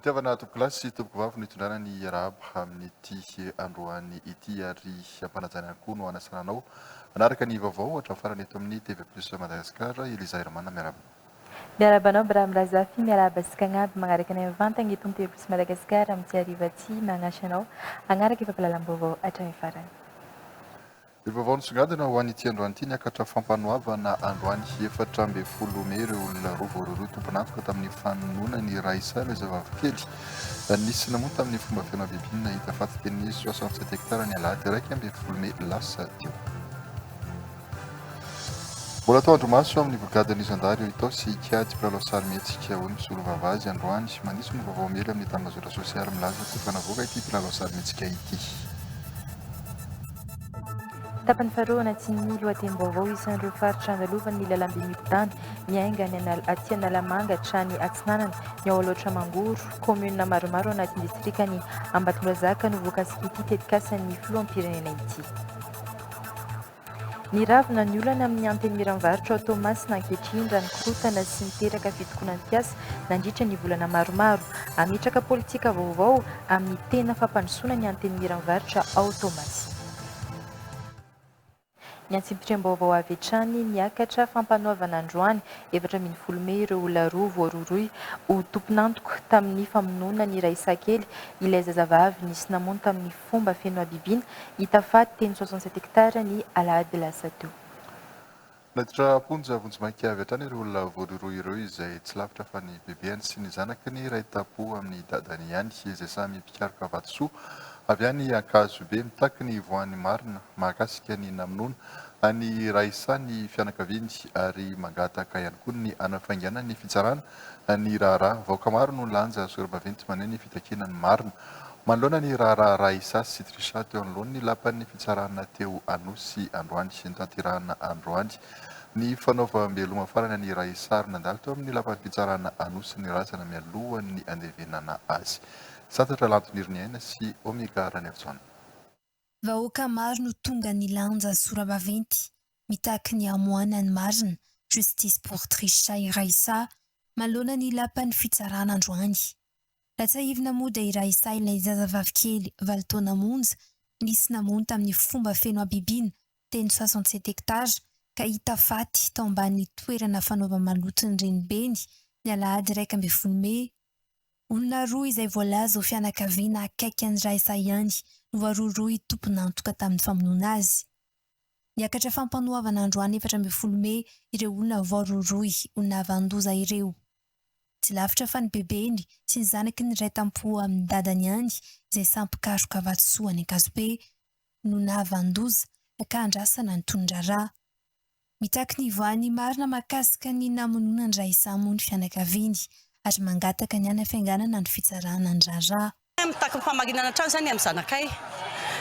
Ampitiavana tompokolahy sy tompokovavy no hitondrana ny arahaba amin'ity androany ity ary ampanajana ihany koa no hanasana anao hanaraka ny vaovao hatramin'ny farany eto amin'ny TV Plus Madagascar. Eliza Herman miarahaba. Miarahaba anao Braham Razafy, miarahaba antsika agnaby magnaraka anay mivantagna eto amin'ny TV Plus Madagascar amin'ity hariva ity, magnasa anao hagnaraka fampahalalam-baovao hatramin'ny farany. Ny vaovao nisongadina ho an'ity androany ity, niakatra fampanoavana androany 14 mey ireo olona roa voarohirohy tompon'antoka tamin'ny famonoana ny Raissa ilay zazavavikely nisy namono tamin'ny fomba feno habibiana hita faty teny 67 hectares ny alahady 11 mey lasa teo. Mbola atao andrimaso amin'ny brigadin'ny zandary eo Itaosy i Kiady mpilalao sarimihetsika hoy ny mpisolovava azy androany. Mandiso ny vaovao miely amin'ny tambazotra sosialy milaza fa efa navoaka ity mpilalao sarimihetsika ity. Tapany faharoa anatin'ny lohatenim-baovao isan'ireo faritra andalovan'ny lalamby migodàna miainga any Anala aty Analamanga hatrany Atsinanana, ny ao Alaotra Mangoro, kaominina maromaro anatin'ny distrikan'i Ambatondrazaka no voakasik'ity tetikasan'ny filoham-pirenena ity. Niravona ny olana amin'ny Antenimieran'ny Varotra ao Toamasina ankehitriny raha nikorontana sy niteraka fitokonan'ny mpiasa nandritra ny volana maromaro. Hametraka politika vaovao amin'ny tena fampandrosoana ny Antenimieran'ny Varotra ao Toamasina. Ny antsipiriam-baovao avy hatrany niakatra fampanoavana androany 14 mey ireo olona roa voarohirohy ho tompon'antoka tamin'ny famonoana ny Raisakely, ilay zazavavy nisy namono tamin'ny fomba feno habibiana, hita faty teny 67 hectares ny alahady lasa teo. Naiditra am-ponja vonjimaika avy hatrany ireo olona voarohirohy ireo izay tsy lavitra fa ny bebeany sy ny zanaky ny iray tampo amin'ny dadany ihany izay samy mpikaroka vatosoa avy any Ankazobe mitaky ny hivoahan'ny marina mahakasika ny namonoana an'i Raissa ny fianakaviany ary mangataka ihany koa ny hanafainganan'ny fitsarana ny raharaha. Vahoaka maro no nilanja sora-baventy maneho ny fitakiana ny marina Manoloana ny raharaha Raissa sy Trisha teo anoloan'ny lapan'ny fitsarana teo Anosy androany, notanterahina androany ny fanaovam-beloma farany an'i Raissa ary nandalo teo amin'ny lapan'ny fitsarana Anosy ny razana mialohan'ny handevenana azy. Santatra Lantoniriniaina sy Omega Raniarijaona. Vahoaka maro no tonga nilanja sora-baventy mitaky ny hamoahana ny marina, Justice pour Trisha et Raissa, manoloana ny lapan'ny fitsarana androany. Raha tsiahivina moa dia i Raissa ilay zazavavikely valo taona monja nisy namono tamin'ny fomba feno habibiana teny 67 hectares ka hita faty tao ambanin'ny toerana fanaova-maloto ny renibeny ny alahady 11 mey. Olona roa izay voalaza ho fianakaviana akaiky an'i Raissa ihany no voarohirohy tompon'antoka tamin'ny famonoana azy. Niakatra fampanoavana androany 14 mey ireo olona voarohirohy ho nahavan-doza ireo. Tsy lavitra fa ny bebeny sy ny zanaky ny iray tampo amin'ny dadany ihany izay samy mpikaroka vatosoa any Ankazobe no nahavan-doza ka andrasana ny tonon-draharaha. Mitaky ny hivoahan'ny marina mahakasika ny namonoana an-dRaissa moa ny fianakaviany ary mangataka ny hanafainganana ny fitsarana ny raharaha. Mitaky ny fahamarinana hatrany izany amin'ny zanakay.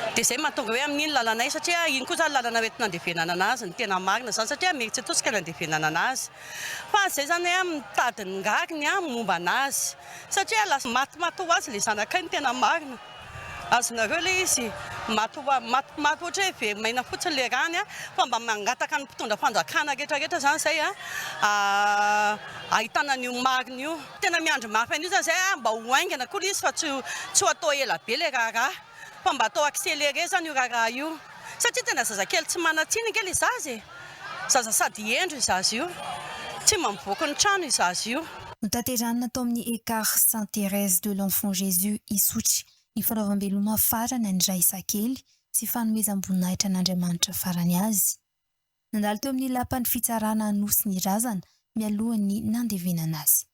Dia izay mahatonga hoe amin'iny lalanay satria iny koa izany lalana hoentina andevenana azy ny tena marina izany satria Imerintsiatosika ny andevenana azy. Fa izay izany hoe mitady ny rariny momba an'azy satria lasa matimaty ho azy ilay zanakay ny tena marina. Azonareo ilay izy? Maty ho matimaty ohatra hoe very maina fotsiny ilay rany fa mba mangataka ny mpitondra fanjakana rehetra rehetra izany izay ahitana an'io marina io. Tena miandry mafy an'io zany zay a, mba ho haingana koa le izy fa tsy tsy ho atao ela be le raharaha fa mba atao accéléré zany io raharaha io satria tena zazakely tsy manan-tsiny ange le zaza e, zaza sady hendry io zaza io, tsy mba mivoaka ny trano io zaza io. Notanterahina tao amin'ny Ekar Sainte Thérèse de l'Enfant Jésus Isotry ny fanaovam-beloma farany an'i Raisakely sy fanomezam-boninahitra an'Andriamanitra farany azy. Nandalo teo amin'ny lapan'ny fitsarana Anosy ny razana mialohan'ny nandevenana azy.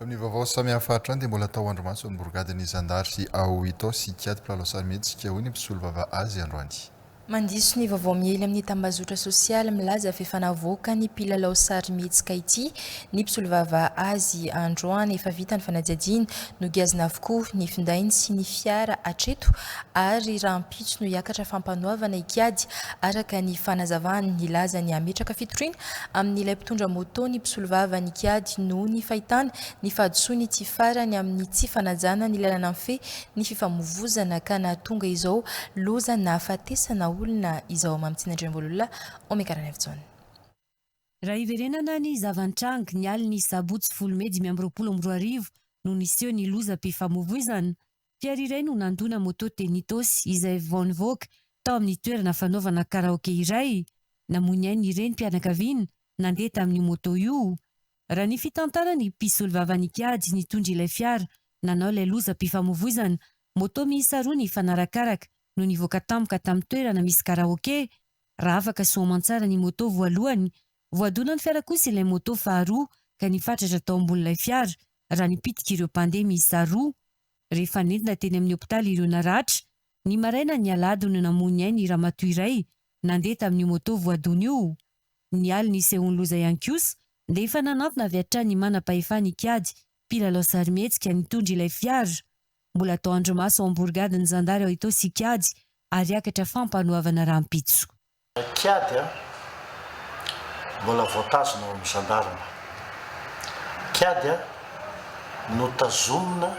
Amin'ny vaovao samihafa hatrany dia mbola atao andrimaso ny borigadin'ny zandary ao Itaosy Kiady mpilalao sarimihetsika hoy ny mpisolovava azy androany. Mandiso ny vaovao miely amin'ny tambazotra sosialy milaza fa efa navoakan'ny mpilalao sarimihetsika ity ny mpisolovava azy androany. Efa vita ny fanadihadiana, nogiazina avokoa ny findainy sy ny fiara hatreto ary rahampitso no hiakatra fampanoavana i Kiady araka ny fanazavany. Nilaza ny hametraka fitoriana amin'ilay mpitondra moto ny mpisolovava an'i Kiady noho ny fahitana ny fahadisoan'ity farany amin'ny tsy fanajana ny lalana mifehy ny fifamoivozana ka nahatonga izao loza nahafatesana olona izao. Mamitiana Andriambololona, Omega Ranaivojaona. Raha hiverenana ny zava-nitranga, ny alin'ny sabotsy folo mey 2025 no niseho ny lozam-pifamoivoizana. Fiara iray no nandona moto teny Itaosy izay vao nivoaka tao amin'ny toerana fanaovana karaoke iray. Namoy ny ainy ny renim-pianakaviana nandeha tamin'io moto io. Raha ny fitantaran'ny mpisolovavan'i Nikady nitondra ilay fiara nanao ilay lozam-pifamoivoizana, moto miisa roa nifanarakaraka no nivoaka tampoka tamin'ny toerana misy karaoke. Raha afaka soa aman-tsara ny moto voalohany, voadonan'ny fiara kosa ilay moto faharoa ka nifatratra tao ambonin'ilay fiara raha nipitika ireo mpandeha miisa roa. Rehefa nentina teny amin'ny hopitaly ireo naratra, ny marainan'ny alahady no namoy ny ainy ramatoa iray nandeha tamin'io moto voadona io. Ny alin'ny nisehoan'ny loza ihany kosa dia efa nanantona avy hatrany ny manam-pahefana Ikady, mpilalao sarimihetsika nitondra ilay fiara. Mbola atao andrimaso ao am-borigadin'ny zandary ao Itaosy Ikady ary hiakatra fampanoavana rahampitso. Kiady a! Mbola voatazona ao amin'ny zandarma. Kiady a! Notazomina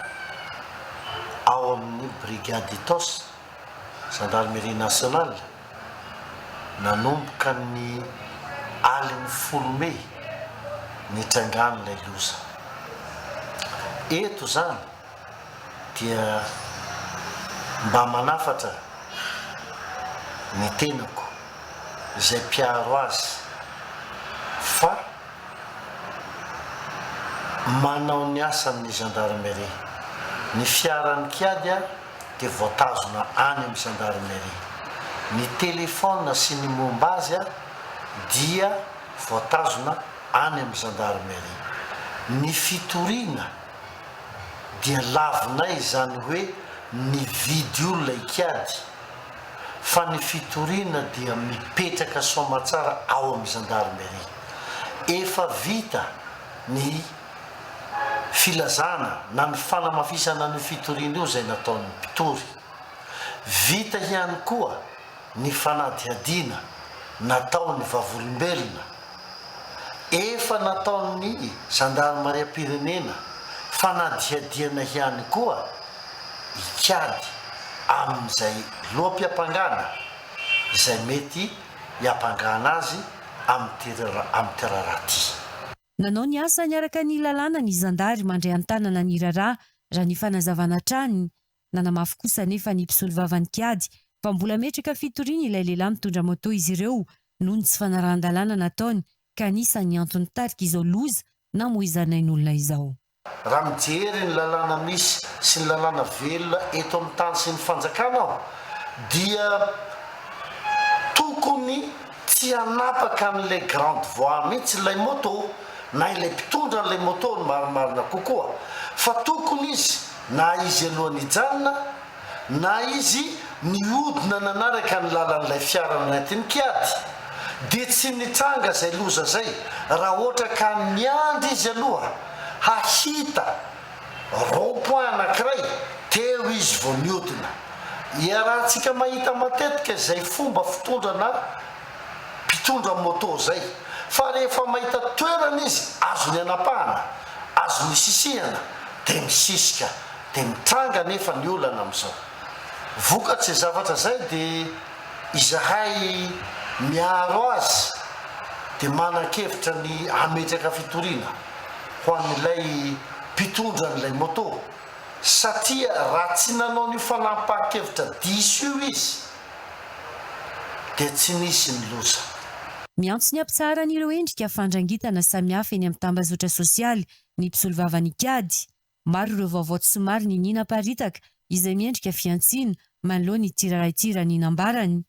ao amin'ny brigade Itaosy, gendarmerie nationale, nanomboka ny alin'ny folo mey nitrangan'ilay loza. Eto izany dia mba manafatra ny tenako izay mpiaro azy fa manao ny asany ny gendarmerie. Ny fiaran'ny kiady dia voatazona any amin'ny gendarmerie. Ny téléphone sy ny momba azy dia voatazona any amin'ny gendarmerie. Ny fitoriana dia lavinay izany hoe nividy olona hikiady fa ny fitoriana dia mipetraka soamatsara ao amin'ny gendarmerie. Efa vita ny filazana na ny fanamafisana an'io fitoriana io izay nataon'ny mpitory. Vita ihany koa ny fanadihadiana nataon'ny vavolombelona. Efa nataon'ny zandarimariam-pirenena fanadihadiana ihany koa hikady amin'izay loham-piampangana izay mety hiampangana azy amin'ity amin'ity raharaha ity. Nanao ny asany araka ny lalàna ny zandary mandray an-tanana ny raharaha raha ny fanazavana hatrany. Nanamafy kosa anefa ny mpisolovavan'ny Kiady fa mbola metraka fitoriana ilay lehilahy mitondra moto izy ireo noho ny tsy fanarahan-dalàna nataony ka anisan'ny antony nitarika izao loza namoizan'ain'olona izao. Raha mijery ny lalàna misy sy ny lalàna velona eto amin'ny tany sy ny fanjakana aho dia tokony tsy hanapaka an'ilay grande voie mihitsy ilay moto na ilay mpitondra an'ilay moto ny marimarina kokoa fa tokony izy na izy aloha nijanona na izy nihodina nanaraka ny lalan'ilay fiara nentin'ny kiady dia tsy nitranga izay loza izay raha ohatra ka niandry izy aloha hahita rond point anankiray teo izy vao nihodina. Iarahantsika mahita matetika izay fomba fitondrana mpitondra moto izay fa rehefa mahita toerana izy azony anapahana, azony isisihana dia misisika Dia mitranga anefa ny olana amin'izao. Vokatr'izay zavatra izay dia izahay miaro azy dia manan-kevitra ny hametraka fitoriana ho an'ilay mpitondra an'ilay moto satria raha tsy nanao an'io fanampahan-kevitra diso io izy dia tsy nisy ny loza. Miantso ny hampitsaharan'ireo endrika fandrangitana samihafa eny amin'ny tambazotra sosialy ny mpisolovavan'i Kiady. Maro ireo vaovao tsy marina iniana aparitaka izay miendrika fihantsiana manoloana ity raharaha ity raha ny nambarany.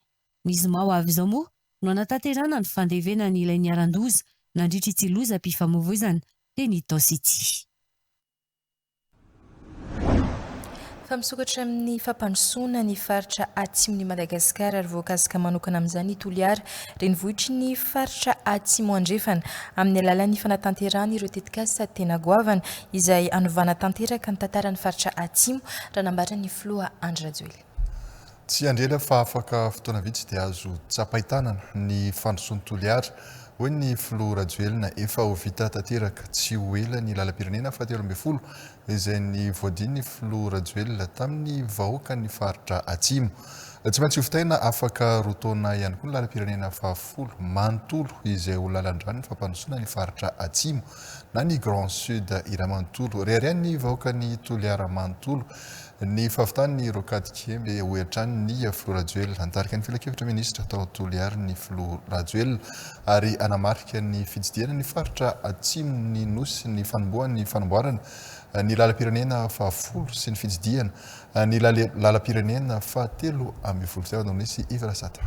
Ny zoma ho avy izao moa no hanatanterahana ny fandevenana ilay niharan-doza nandritra ity lozam-pifamoivoizana teny Itaosy ity. Fa misokatra amin'ny fampandrosoana ny faritra atsimon'i Madagasikara ary voakasika manokana amin'izany i Toliara, renivohitry ny faritra Atsimo Andrefana, amin'ny alalan'ny fanatanterahana ireo tetikasa tena goavana izay hanovana tanteraka ny tantaran'ny faritra Atsimo, raha nambaran'ny filoha Andry Rajoelina. Tsy handrena fa afaka fotoana vitsy dia azo tsapain-tanana ny fandrosoan'i Toliara. hoy ny filoha Rajoelina. Efa ho vita tanteraka tsy ho ela ny lalam-pirenena fahatelo ambin'ny folo izay nivoadian'ny filoha Rajoelina tamin'ny vahoakan'ny faritra Atsimo. Tsy maintsy hovitaina afaka 2 taona ihany koa ny lalam-pirenena fahafolo manontolo izay ho lalan-drano ny fampandrosoana ny faritra Atsimo na ny Grand Sud iray manontolo. Reharehan'ny vahoakan'ny Toliara manontolo ny fahavitan'ny rocade Kiembe, hoy hatrany ny filoha Rajoelina. Nitarika ny filankevitra minisitra tao Toliara ny filoha Rajoelina ary anamarika ny fitsidihana ny faritra Atsimo ny Nosy ny fanombohan'ny fanamboarana ny lalam-pirenena fahafolo sy ny fitsidihana ny lalam-pirenena fahatelo ambin'ny folo. Teo nisy Yves Rasata.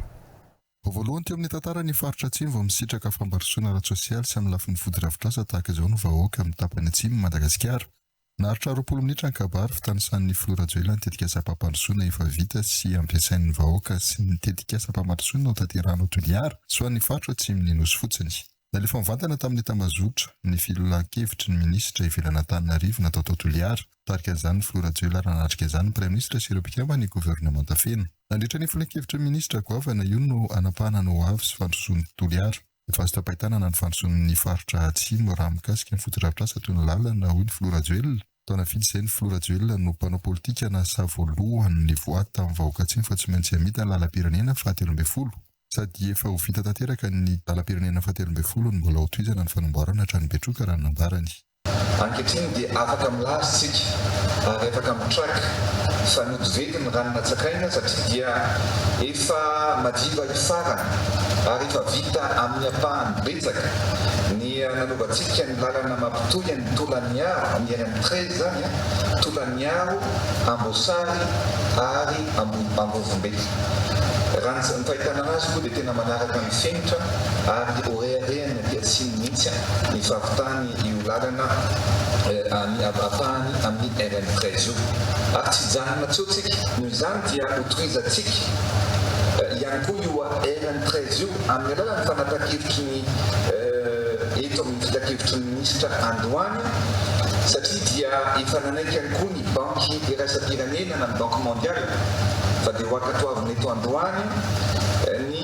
Voalohany teo amin'ny tantara ny faritra Atsimo vao misitraka fampandrosoana ara-tsosialy sy amin'ny lafiny fotodrafitrasa tahaka izao no vahoaka amin'ny tapany Atsimo Madagasikara. Naharitra 20 minitra ny kabary fitanisan'ny filoha Rajoelina ny tetikasam-pampandrosoana efa vita sy ampiasain'ny vahoaka sy ny tetikasam-pampandrosoana ho tanterahana ao Toliara sy ho an'ny faritra Atsimon'ny Nosy fotsiny. Nalefa mivantana tamin'ny tambazotra ny filankevitry ny minisitra ivelan'Antananarivo natao tao Toliara. Nitarika an'izany ny filoha Rajoelina ary nanatrika izany ny praiminisitra sy ireo mpikamban'ny governemanta feno. Nandritra ny filankevitry ny minisitra goavana io no hanapahana ny ho avy sy fandrosoan'ny Toliara. Efa azo tsapain-tanana ny fandrosoan'ny faritra Atsimo raha mikasika ny fotodrafitrasa toy ny lalana, hoy ny filoha Rajoelina. Taona vitsy izay ny filoha Rajoelina no mpanao politika nasa voalohany nivoady tamin'ny vahoaka Atsimo fa tsy maintsy hamita ny lalam-pirenena fahatelo ambin'ny folo. Sady efa ho vita tanteraka ny lalam-pirenena fahatelo ambin'ny folo no mbola hotohizana ny fanamboarana hatrany Betroka raha ny nambarany. Ankehitriny dia afaka milaza isika ary afaka mitraka fa nody venty ny rano natsakaina satria dia efa madiva hifarana ary efa vita amin'ny ampahany betsaka ny nanaovantsika ny lalana mampitohy an'i Tolaniaro, ny RN 13 izany an, Tolaniaro, Amboasary ary Ambovombe. Raha ny fahitana anazy moa dia tena manaraka ny fenitra ary ho reharehan'ny aty atsimo mihitsy ny fahavitany io lalana ny ampahany amin'ny RN 13 io. Ary tsy hijanona tsy eo tsika. Noho izany dia hotohizantsika ihany koa io RN 13 io amin'ny alalan'ny fanapahan-kevitry ny eto amin'ny filankevitry ny minisitra androany satria dia efa nanaiky ihany koa ny banky iraisam-pirenena na ny banque mondiale fa dia ho ankatoavina eto androany ny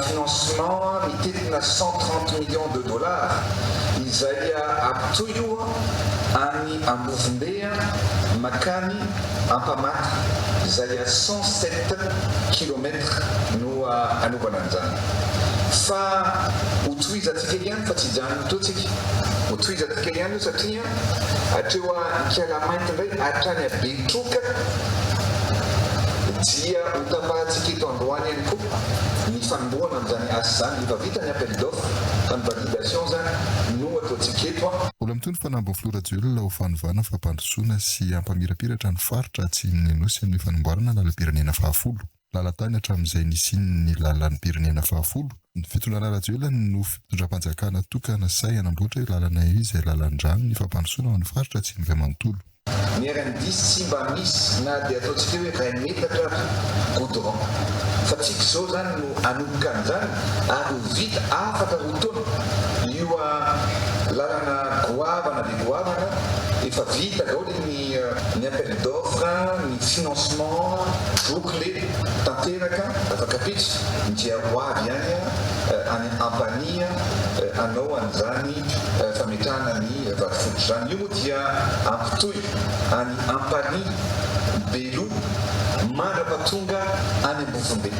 financement mitentina 130 millions de dollars izay ampitohy io any Ambovombe makany Ampamata izay 107 kilomètres no anaovana an'izany. Fa hotohizantsika ihany fa tsy hijanona teo tsika. Hotohizantsika ihany io satria hatreo Ankialamainty indray hatrany Betroka dia hotapahantsika eto androany ihany koa ny fanombohana an'izany asa izany. Efa vita ny appel d'offre fa ny validation izany no ataontsika eto. Mbola mitohy ny fanambin'ny filoha Rajoelina ho fanovana fampandrosoana sy hampamirapiratra ny faritra atsimon'ny Nosy amin'ny fanamboarana lalam-pirenena fahafolo. Lalan-tany hatramin'izay nisian'ny lalam-pirenena fahafolo. Ny fitondrana Rajoelina no fitondram-panjakana tokana sahy hanamboatra io lalana io izay lalan-drano ny fampandrosoana ho an'ny faritra atsimo iray manontolo. Ny RN 10 tsy mba misy na dia ataontsika hoe iray metatra ary goudron. Fa tsika izao izany no hanomboka an'izany ary ho vita afaka 2 taona io lalana goavana dia goavana efa vita daholo ny ny appel d'offre, ny financement bouclé tanteraka afaka ampitso dia ho avy ihany any Ampanihy hanao an'izany fametrahana ny vatofototra izany. Io moa dia ampitohy any Ampanihy, Beloha, mandra-pahatonga any Ambovombe.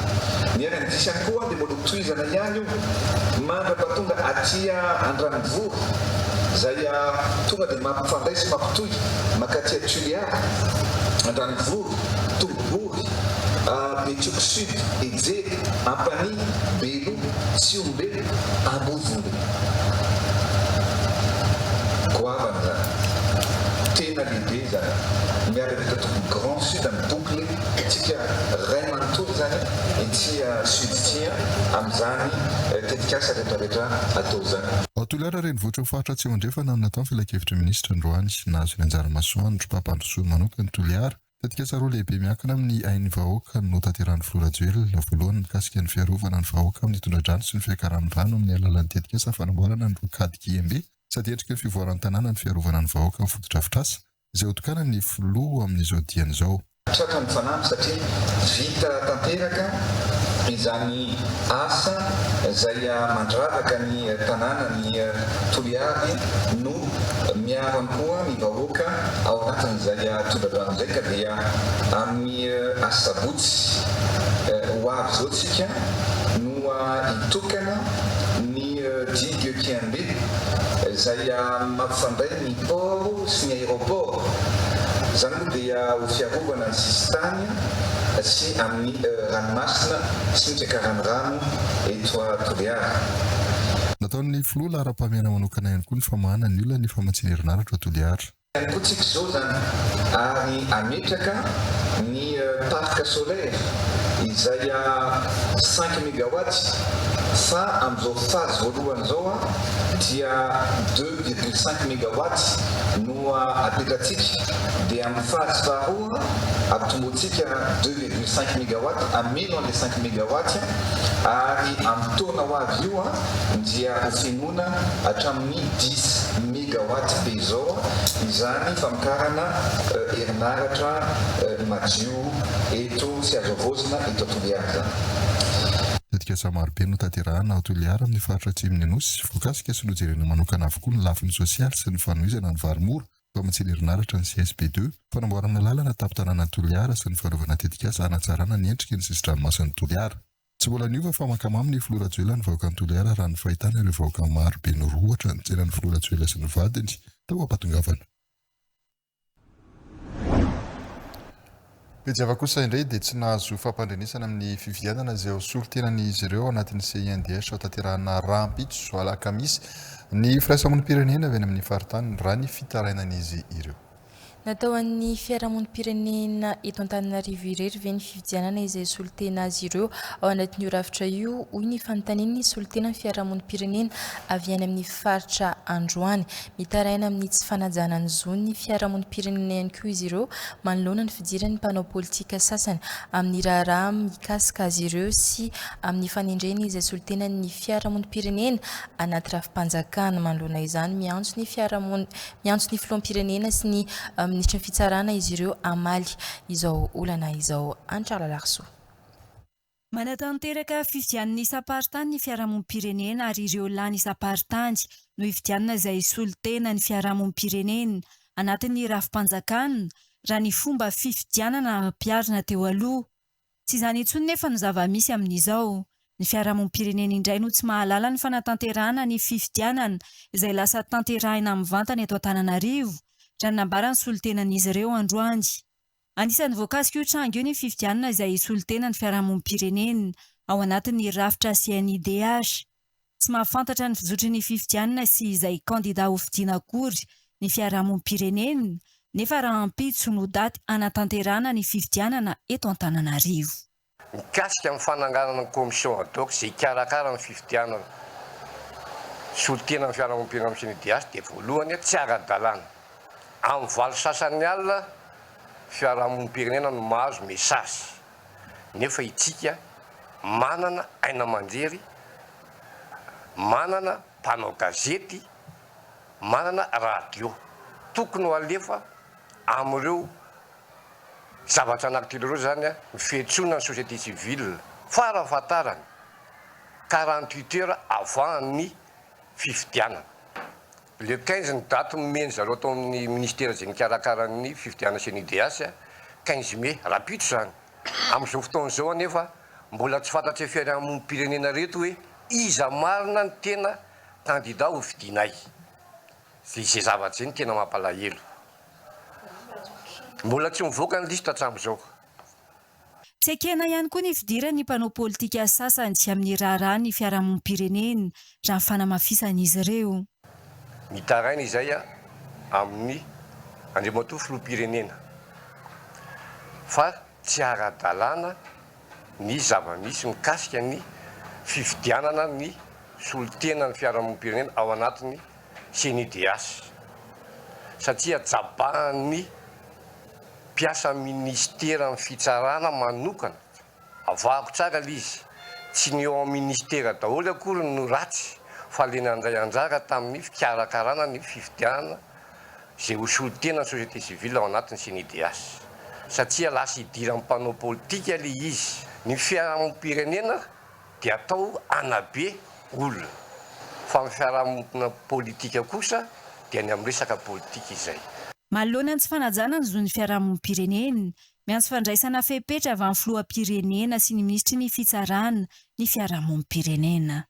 Ny RN 10 ihany koa dia mbola hotohizana ihany io mandra-pahatonga aty Andranovory izay tonga dia mampifandray sy mampitohy mankaty Tuléar, Andranovory, Tombobory, Betroka Sud, Ejeda, Ampanihy, Beloha, Tsihombe, Ambovombe. Goavana izany. Tena lehibe izany. Miala avy eto tokony Grand Sud amin'ny boucle tsika ray manontolo izany ety Sud ity amin'izany tetikasa rehetra rehetra atao izany. Ao Toliara renivohitry ny faritra Atsimo Andrefana no natao ny filankevitry ny minisitra androany. Nahazo ny anjara masoandro mpampandrosoa manokana Toliara. Tetikasa roa lehibe miankina amin'ny ain'ny vahoaka no tanterahin'ny filoha Rajoelina. Voalohany mikasika ny fiarovana ny vahoaka amin'ny tondra-drano sy ny fiakaran'ny rano amin'ny alalan'ny tetikasa fanamboarana ny rocade Kiembe sady endriky ny fivoaran'ny tanàna ny fiarovana ny vahoaka amin'ny fotodrafitrasa izay hotokanan'ny filoha amin'izao diany izao. Tratra ny fanamby satria vita tanteraka. Izany asa izay mandravaka ny tanànan'i Toliary no miaro ihany koa ny vahoaka ao anatin'izay tondra-drano izay ka dia amin'ny asabotsy ho avy izao tsika no hitokana ny digue Kiambe izay mampifandray ny port sy ny aéroport. Izany moa dia ho fiarovana ny sisintany sy amin'ny ranomasina sy ny fiakaran'ny rano eto Toliara. Nataon'ny filoha laharam-pahamehana manokana ihany koa ny famahana ny olan'ny famatsiana herinaratra ao Toliara. Ihany koa tsika izao izany ary hametraka ny parc solaire izay cinq megawatts fa amin'izao phase voalohany izao dia deux virgule cinq megawatts no apetratsika dia amin'ny phase faharoa ampitombointsika deux virgule cinq megawatts hameno an'ilay cinq megawatts ary amin'ny taona ho avy io dia ho fenoina hatramin'ny dix Megawatt be izao izany famokarana herinaratra madio eto sy azo havaozina eto Toliara izany. Tetikasa marobe no tanterahana ao Toliara amin'ny faritra atsimon'ny Nosy. Voakasika sy nojerena manokana avokoa ny lafiny sosialy sy ny fanohizana ny vary mora, famatsiana herinaratra ny CSB ii, fanamboarana lalana tampon-tanànan'i Toliara sy ny fanaovana tetikasa hanatsarana ny endriky ny sisin-dranomasin'i Toliara. Tsy mbola niova fa mankamamy ny Filoha Rajoelina ny vahoakan'i Toliara raha ny fahitana ireo vahoaka maro be nirohotra nitsena ny Filoha Rajoelina sy ny vadiny tao am-patongavana. Bejava kosa indray dia tsy nahazo fampandrenesana amin'ny fifidianana izay ho solontenan'izy ireo ao anatin'ny CINDH hotanterahina rahampitso alakamisy ny firaisamonim-pirenena avy any amin'ny faritany raha ny fitarainan'izy ireo. Natao an'ny fiarahamonim-pirenena eto Antananarivo irery ve ny fifidianana izay solontena azy ireo ao anatin'io rafitra io, hoy ny fanontanian'ny solontenan'ny fiarahamonim-pirenena avy any amin'ny faritra androany. Mitaraina amin'ny tsy fanajana ny zon'ny fiarahamonim-pirenena ihany koa izy ireo manoloana ny fidiran'ny mpanao politika sasany amin'ny raharaha mikasika azy ireo sy amin'ny fanendreny izay solontenan'ny fiarahamonim-pirenena anaty rafi-panjakana. Manoloana izany, miantso ny fiarahamonim Miantso ny filoham-pirenena sy ny minisitry ny fitsarana izy ireo hamaly izao olana izao. Hanitra Ralalarisoa. Manatanteraka fifidianana isam-paritany ny fiarahamonim-pirenena ary ireo lany isam-paritany no hifidianana izay hisolo tena ny fiarahamonim-pirenena anatin'ny rafi-panjakana raha ny fomba fifidianana nampiharina teo aloha. Tsy izany intsony nefa no zava-misy amin'izao. Ny fiarahamonim-pirenena indray no tsy mahalala ny fanatanterahana ny fifidianana izay lasa tanterahina mivantana eto Antananarivo, raha ny nambaran'ny solontenan'izy ireo androany. Anisan'ny voakasik'io tranga io ny fifidianana izay hisolo tena ny fiarahamonim-pirenena ao anatin'ny rafitra CNIDH. Tsy mahafantatra ny fizotry ny fifidianana sy izay kandida hofidiana akory ny fiarahamonim-pirenena nefa rahampitso no daty hanatanterahana ny fifidianana eto Antananarivo. Mikasika ny fananganana ny commission ad hoc izay hikarakara ny fifidianana solontenan'ny fiarahamonim-pirenena amin'ny CNIDH dia voalohany tsy ara-dalàna. Amin'ny valo sasany alina fiarahamonim-pirenena no mahazo message. Nefa itsika manana aina aman-jery, manana mpanao gazety, manana radio. Tokony ho alefa amin'ireo zavatra anankitelo ireo izany ny fiantsoana ny société civile farafahatarany 48 heures avant ny fifidianana. Le 15 ny daty nomeny zareo tao amin'ny ministera izay nikarakara ny fifidianana CNIDH, 15 mai, rahampitso izany. Amin'izao fotoana izao anefa mbola tsy fantatry fiarahamonim-pirenena reto hoe iza marina ny tena kandida ho fidianay. Izay zavatra izay no tena mampalahelo. Mbola tsy mivoaka ny liste hatramin'izao. Tsy ekena ihany koa ny fidiran'ny mpanao politika sasany amin'ny raharahan'ny fiarahamonim-pirenena, raha ny fanamafisan'izy ireo. Mitaraina izay amin'ny Andriamatoa Filoham-pirenena fa tsy ara-dalàna ny zava-misy mikasika ny fifidianana ny solontenan'ny fiarahamonim-pirenena ao anatin'ny CNIDH satria jabahan'ny mpiasa ministeran'ny fitsarana manokana, avahako tsara le izy, tsy ny eo amin'ny ministera daholo akory no ratsy fa le nandray anjara tamin'ny fikarakarana ny fifidianana izay ho solontena ny société civile ao anatin'ny CNIDH. Satria lasa idiran'ny mpanao politika ilay izy. Ny fiarahamonim-pirenena dia atao hanabe olona. Fa ny fiarahamonina politika kosa dia ny amin'ny resaka politika izay. Manoloana ny tsy fanajana ny zon'ny fiarahamonim-pirenena, miantso fandraisana fepetra avy amin'ny filoham-pirenena sy ny minisitry ny fitsarana ny fiarahamonim-pirenena.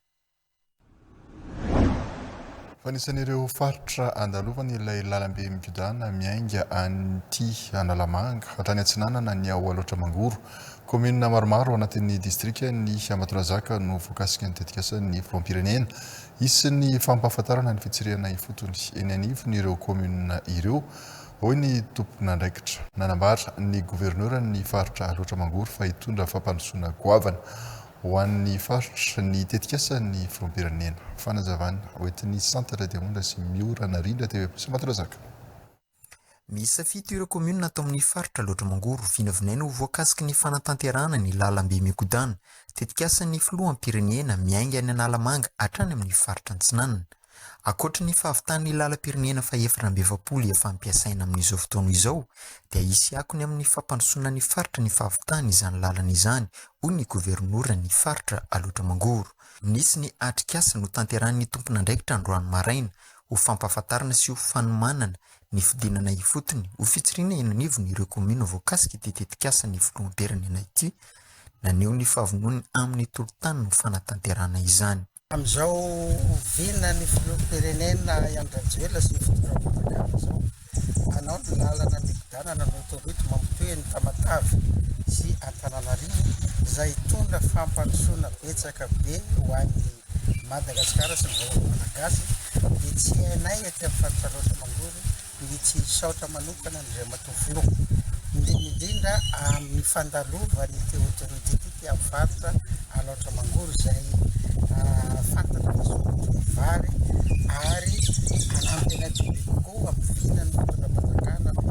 Fa anisan'ireo faritra andalovana ilay lalambe migodàna miainga an'ity Analamanga hatrany atsinanana ny ao Alaotra Mangoro. Kaominina maromaro ao anatin'ny distrikan'i Ambatondrazaka no voakasika ny tetikasan'ny filoham-pirenena. Hisy ny fampahafantarana ny fitsirihana ifotony eny anivon'ireo kaominina ireo, hoy ny tompon'andraikitra. Nanambara ny governoran'ny faritra Alaotra Mangoro fa hitondra fampandrosoana goavana Ho an'ny faritra, ny tetikasan'ny filoham-pirenena. Fanazavana hoentin'i Santatra Diamondra sy Miora Narindra TV Plus Ambatondrazaka. Miisa fito ireo kaominina ato amin'ny faritra Alaotra Mangoro vinavinaina ho voakasiky ny fanatanterahana ny lalambe migodàna, tetikasan'ny filoham-pirenena miainga any Analamanga hatrany amin'ny faritra Antsinanana. Ankoatry ny fahavitan'ny lalam-pirenena faha-44 efa ampiasaina amin'izao fotoana izao dia hisy akony amin'ny fampandrosoana ny faritra ny fahavitany izany lalana izany, hoy ny governoran'ny faritra Alaotra Mangoro. Nisy ny atrikasa notanterahin'ny tompon'andraikitra androany maraina ho fampahafantarana sy ho fanomanana ny fidinana ifotony ho fitsiriana eny anivon'ireo kaominina voakasik'ity tetikasan'ny filoham-pirenena ity. Naneho ny fahavononany amin'ny tolo-tany no fanatanterahana izany. Amin'izao vinan'ny filoham-pirenena Andry Rajoelina sy ny fitondram-panjakana izao, hanao ny lalana migodanana ny autoroute mampitohy an'i Tamatave sy Antananarivo izay hitondra fampandrosoana betsaka be ho an'i Madagasikara sy ny vahoaka malagasy dia tsy hainay aty amin'ny faritra Alaotra Mangoro ny tsy hisaotra manokana an'Andriamatoa Filoha, indrindra indrindra amin'ny fandalovan'ity autoroute ity aty amin'ny faritra Alaotra Mangoro izay fantatra fa sorotry ny vary ary hanampy anay bebe kokoa amin'ny vinan'ny fitondram-panjakana ny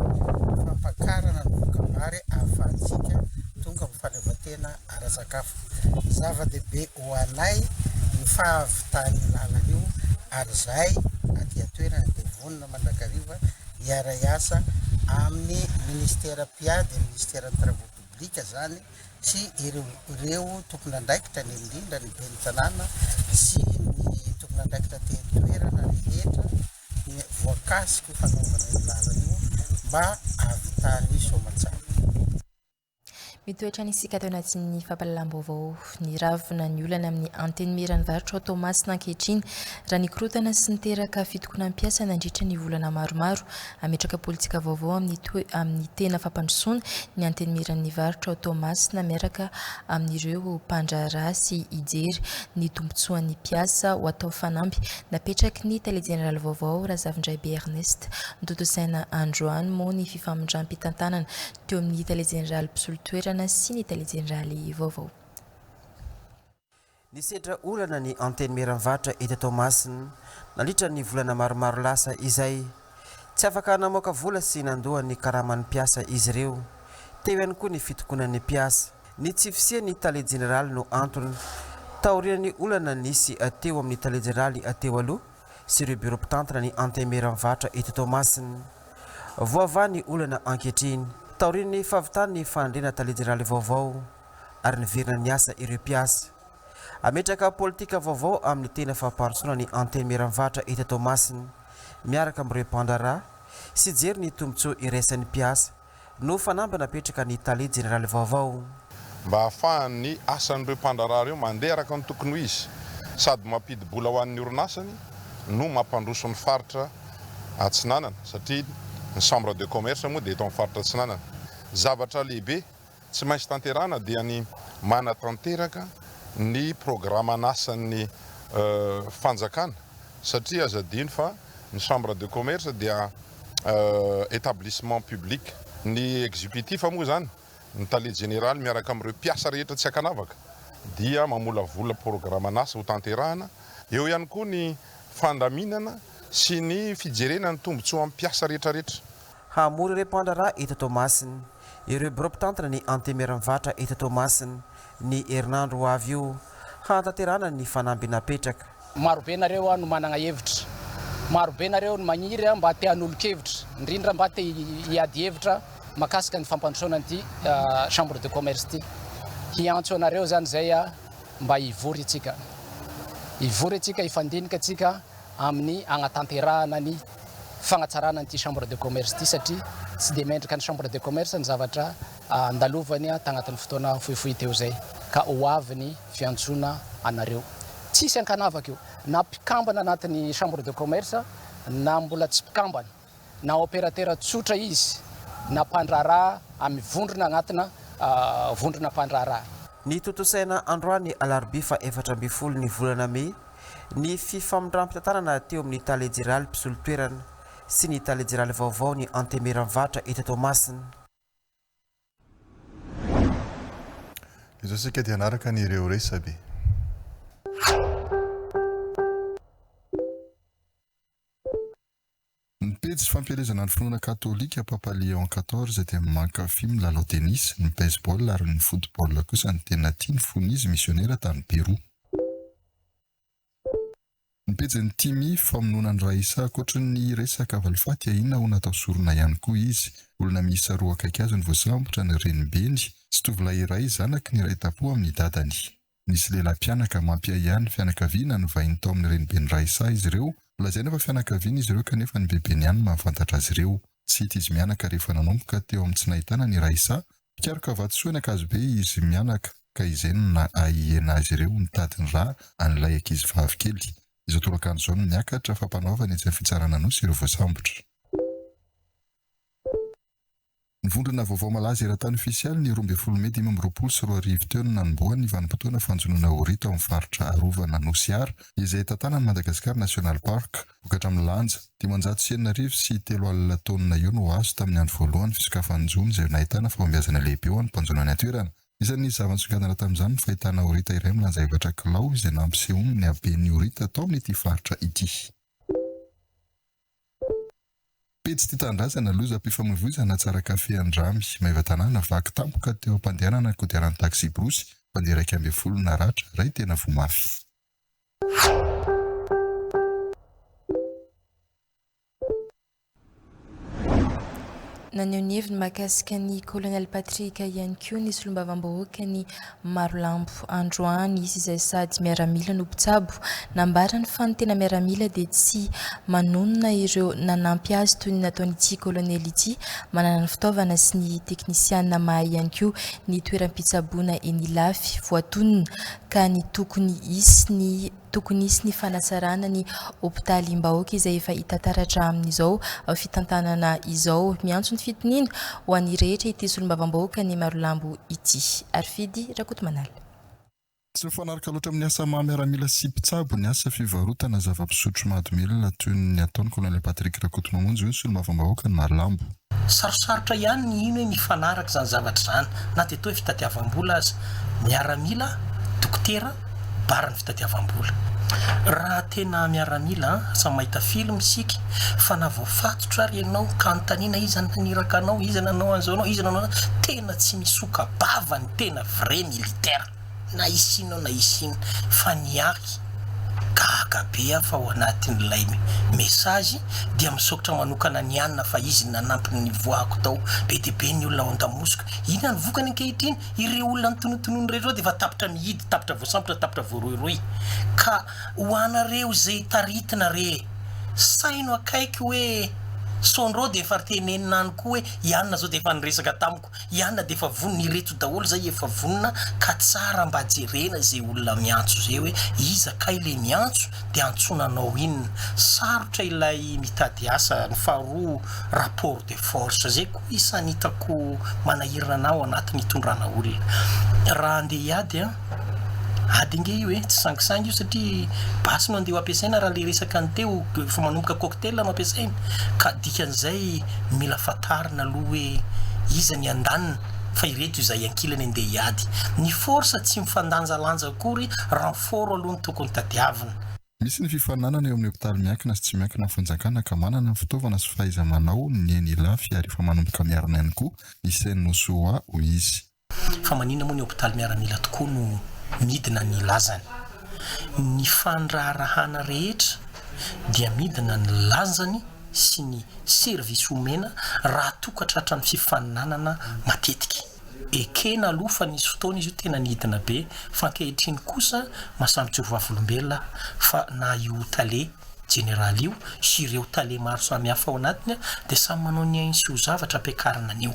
fampakarana ny voka-bary ahafahantsika tonga amin'ny fahaleovantena ara-tsakafo. Zava-dehibe ho anay ny fahavitan'io lalana io ary izahay aty an-toerana dia vonona mandrakariva hiara-hiasa amin'ny minisitera mpiady, minisiteran'ny travaux publics izany sy ireo ireo tompon'andraikitra indrindra ny ben'ny tanàna sy ny tompon'andraikitra aty an-toerana rehetra ny voakasiky io fanaovana io lalana io mba hahavitany soamantsara. Mitoetra ny isika ato anatin'ny fampahalalam-baovao. Niravona ny olana amin'ny Antenimieran'ny varotra ao Toamasina ankehitriny raha nikorontana sy niteraka fitokonam-piasa nandritra ny volana maromaro. Hametraka politika vaovao amin'ny toe amin'ny tena fampandrosoana ny Antenimieran'ny varotra ao Toamasina miaraka amin'ireo mpandraharaha sy hijery ny tombontsoan'ny mpiasa ho atao fanamby napetraky ny tale jeneraly vaovao Razafindraibe Ernest. Notontosaina androany moa ny fifamindram-pitantanana teo amin'ny tale jeneraly mpisolo toerana sy ny tale jeneraly vaovao. Nisedra olana ny Antenimieran'ny Varotra eto Toamasina nandritra ny volana maromaro lasa izay. Tsy afaka namoaka vola sy nandoa ny karaman'ny mpiasa izy ireo. Teo ihany koa ny fitokonan'ny mpiasa. Ny tsy fisian'ny tale jeneraly no antony. Taorian'ny olana nisy teo amin'ny tale jeneraly teo aloha sy ireo birao mpitantana ny Antenimieran'ny Varotra eto Toamasina. Voavaha ny olana ankehitriny, taorian'ny fahavitan'ny fanendrena tale jeneraly vaovao ary niverina niasa ireo mpiasa. Hametraka politika vaovao amin'ny tena fampandrosoana ny Antenimieran'ny Varotra eto Toamasina, miaraka amin'ireo mpandraharaha, sy hijery ny tombontsoa iraisan'ny mpiasa, no fanamby napetraka ny tale jeneraly vaovao. Mba hahafahan'ny asan'ireo mpandraharaha ireo mandeha araka ny tokony ho izy, sady mampidi-bola ho an'ny orinasany no mampandroso ny faritra Atsinanana, satria ny chambre de commerce moa dia eto amin'ny faritra Atsinanana. Zavatra lehibe tsy maintsy tanterahana dia ny manatanteraka ny programan'asan'ny fanjakana satria aza adino fa ny chambre de commerce dia établissement public. Ny executif moa izany, ny tale jeneraly miaraka amin'ireo mpiasa rehetra tsy ankanavaka dia mamolavola programan'asa hotanterahana. Eo ihany koa ny fandaminana sy ny fijerena ny tombontsoan'ny mpiasa rehetrarehetra. Hamory ireo mpandraharaha eto Toamasina, ireo birao mpitantana ny Antenimieran'ny Varotra eto Toamasina, ny herinandro ho avy io, hanatanterahana ny fanamby napetraka. Maro be nareo no managna hevitra, maro be nareo no magniry mba te hanolo-kevitra, indrindra mba te hiady hevitra. Mahakasika ny fampandrosoana an'ity chambre de commerce ity, hiantso anareo izany izay mba hivory isika. Hivory isika, hifandinika isika amin'ny hagnatanterahana ny fagnatsarana an'ity chambre de commerce ity satria tsy dia mendrika ny chambre de commerce ny zavatra andalovany tagnatin'ny fotoana fohifohy teo izay ka ho avy ny fiantsoana anareo. Tsisy ankanavaka io na mpikambana anatin'ny chambre de commerce na mbola tsy mpikambana, na opérateur tsotra izy na mpandraharaha amin'ny vondrona agnatina vondrona mpandraharaha. Nitontosaina androany alarobia faha 14 ny volana mey ny fifamindram-pitantanana teo amin'ny tale jeneraly mpisolo toerana sy ny tale jeneraly vaovao ny Antemieran'ny Varotra eto Toamasina. Izao isika dia hanaraka ny ireo resabe. Ny pejy fampielezana ny finoana katolika Papa Léon quatorze dia mankafy milalao tennis, ny baseball ary ny football kosa no tena tiany fony izy misionera tany Pérou. Ny pejin'ny Timmy, famonoana an'i Raissa Ankoatry ny resaka valifaty ahiana ho natao sorona ihany koa izy. Olona miisa roa akaiky azy no voasambotra, ny renibeny sy tovolahy iray zanaky ny iray tampo amin'ny dadany. Nisy lehilahy mpianaka mampiahiahy ny fianakaviana nivahiny tao amin'ny reniben'i Raissa izy ireo. Lazaina fa fianakaviana izy ireo kanefa ny bebeny ihany no mahafantatra azy ireo. Tsy hita izy mianaka rehefa nanomboka teo amin'ny tsy nahitana an'i Raissa. Mpikaroka vatosoa eny Ankazobe izy mianaka ka izay no naha-ahiena azy ireo nitady ny rà an'ilay ankizivavy kely. Izao tolakandro izao no niakatra fampanoavana etsy amin'ny fitsarana Anosy ireo voasambotra. Ny vondrona vaovao malaza eran-tany ofisialy ny 12 mey 2025 teo no nanombohany ny vanim-potoana fanjonoana horita ao amin'ny faritra arovana Nosy Hara izay tantanan'ny Madagascar National Park. Vokatra milanja 65 530 taonina eo no azo tamin'ny andro voalohany fisokafan'ny jono izay nahitana fahombiazana lehibe ho an'ny mpanjono any an-toerana. Isan'ny zava-nisongadina tamin'izany ny fahitana horita iray milanja efatra kilao izay nampisehoany ny haben'ny horita tao amin'ity faritra ity. Pejy tia tanindrazana, lozam-pifamoivoizana Tsarakafe Andramy, Maevatanàna, vaky tampoka teo am-pandehanana kodiaran'ny taksibrosy, mpandeha 11 naratra, iray tena voa mafy. Naneho ny heviny mahakasika ny Colonel Patrick ihany koa ny solombavambahoakan'i Marolambo androany, izy izay sady miaramila no mpitsabo. Nambarany fa ny tena miaramila dia tsy manonona ireo nanampy azy toy ny nataon'ity kolonely ity. Manana ny fitaovana sy ny teknisiana mahay ihany koa ny toeram-pitsaboana eny Ilafy voatonona ka ny tokony hisy ny Tokony hisy ny fanatsarana ny hopitalim-bahoaka izay efa hita taratra amin'izao fitantanana izao. Miantso ny fitoniana ho an'ny rehetra ity solombavambahoakan'i Marolambo ity. Harifidy Rakotomanala. Tsy mifanaraka loatra amin'ny asa maha miaramila sy mpitsabo ny asa fivarotana zava-pisotro mahadomelina toy ny ataon'ny Colonel Patrick Rakotomamonjy, hoy ny solombavambahoakan'i Marolambo. Sarosarotra ihany ny hino hoe mifanaraka izany zavatra izany na dia toa hoe fitadiavam-bola aza. Miaramila, dokotera, bara ny fitadiavam-bola. Raha tena miaramila an, samy mahita film isika fa na voafatotra ary ianao ka anontaniana iza no naniraka anao, iza nanao an'izao anao, iza nanao an'izao, tena tsy misoka-bava ny tena vrai militaire na hisy inona na hisy inona fa ny ahy gaga be aho fa ao anatin'ilay message dia misaotra manokana an'i Anna fa izy no nanampy ny nivoahako tao, be dia be ny olona ao an-damosiko, inona ny vokany ankehitriny? Ireo olona notonotonony ireo dia efa tapitra mihidy, tapitra voasambotra, tapitra voarohirohy. Ka ho anareo izay taritina re, saino akaiky hoe Sondro dia efa tenenina any koa hoe i anona zao dia efa niresaka tamiko, i anona dia efa vonona, ireto daholo izay efa vonona ka tsara mba jerena izay olona miantso izay hoe iza kay le miantso dia antsoina anao inona. Sarotra ilay mitady asa, ny faharoa rapport de force zay koa isan'ny hitako manahirana anah ao anatin'ny hitondrana olona. Raha andeha hiady an, ady ange io e, tsy sangisangy io satria basy no andeha ho ampiasaina raha le resaka ny teo efa manomboka cocktail no ampiasaina ka dikan'izay mila fantarina aloha hoe iza ny andaniny fa ireto izay ankilany andeha hiady. Ny force tsy mifandanjalanja akory, renfort aloha no tokony tadiavina. Misy ny fifaninanana eo amin'ny hopitaly miankina sy tsy miankina amin'ny fanjakana ka manana ny fitaovana sy fahaiza-manao ny eny Ilafy ary efa manomboka miarina ihany koa ny CNOSOA, hoy izy. Fa maninona moa ny hopitaly miaramila tokoa no midina ny lazany? Ny fandraharahana rehetra dia midina ny lanjany. sy ny service omena raha toa ka tratran'ny fifaninanana matetika. Ekena aloha fa nisy fotoana izy io tena nidina be fa ankehitriny kosa mahasahy mijoro vavolombelona aho fa na io tale jeneraly io sy ireo tale maro samihafa ao anatiny dia samy manao ny ainy sy ho zavatra ampiakarina an'io.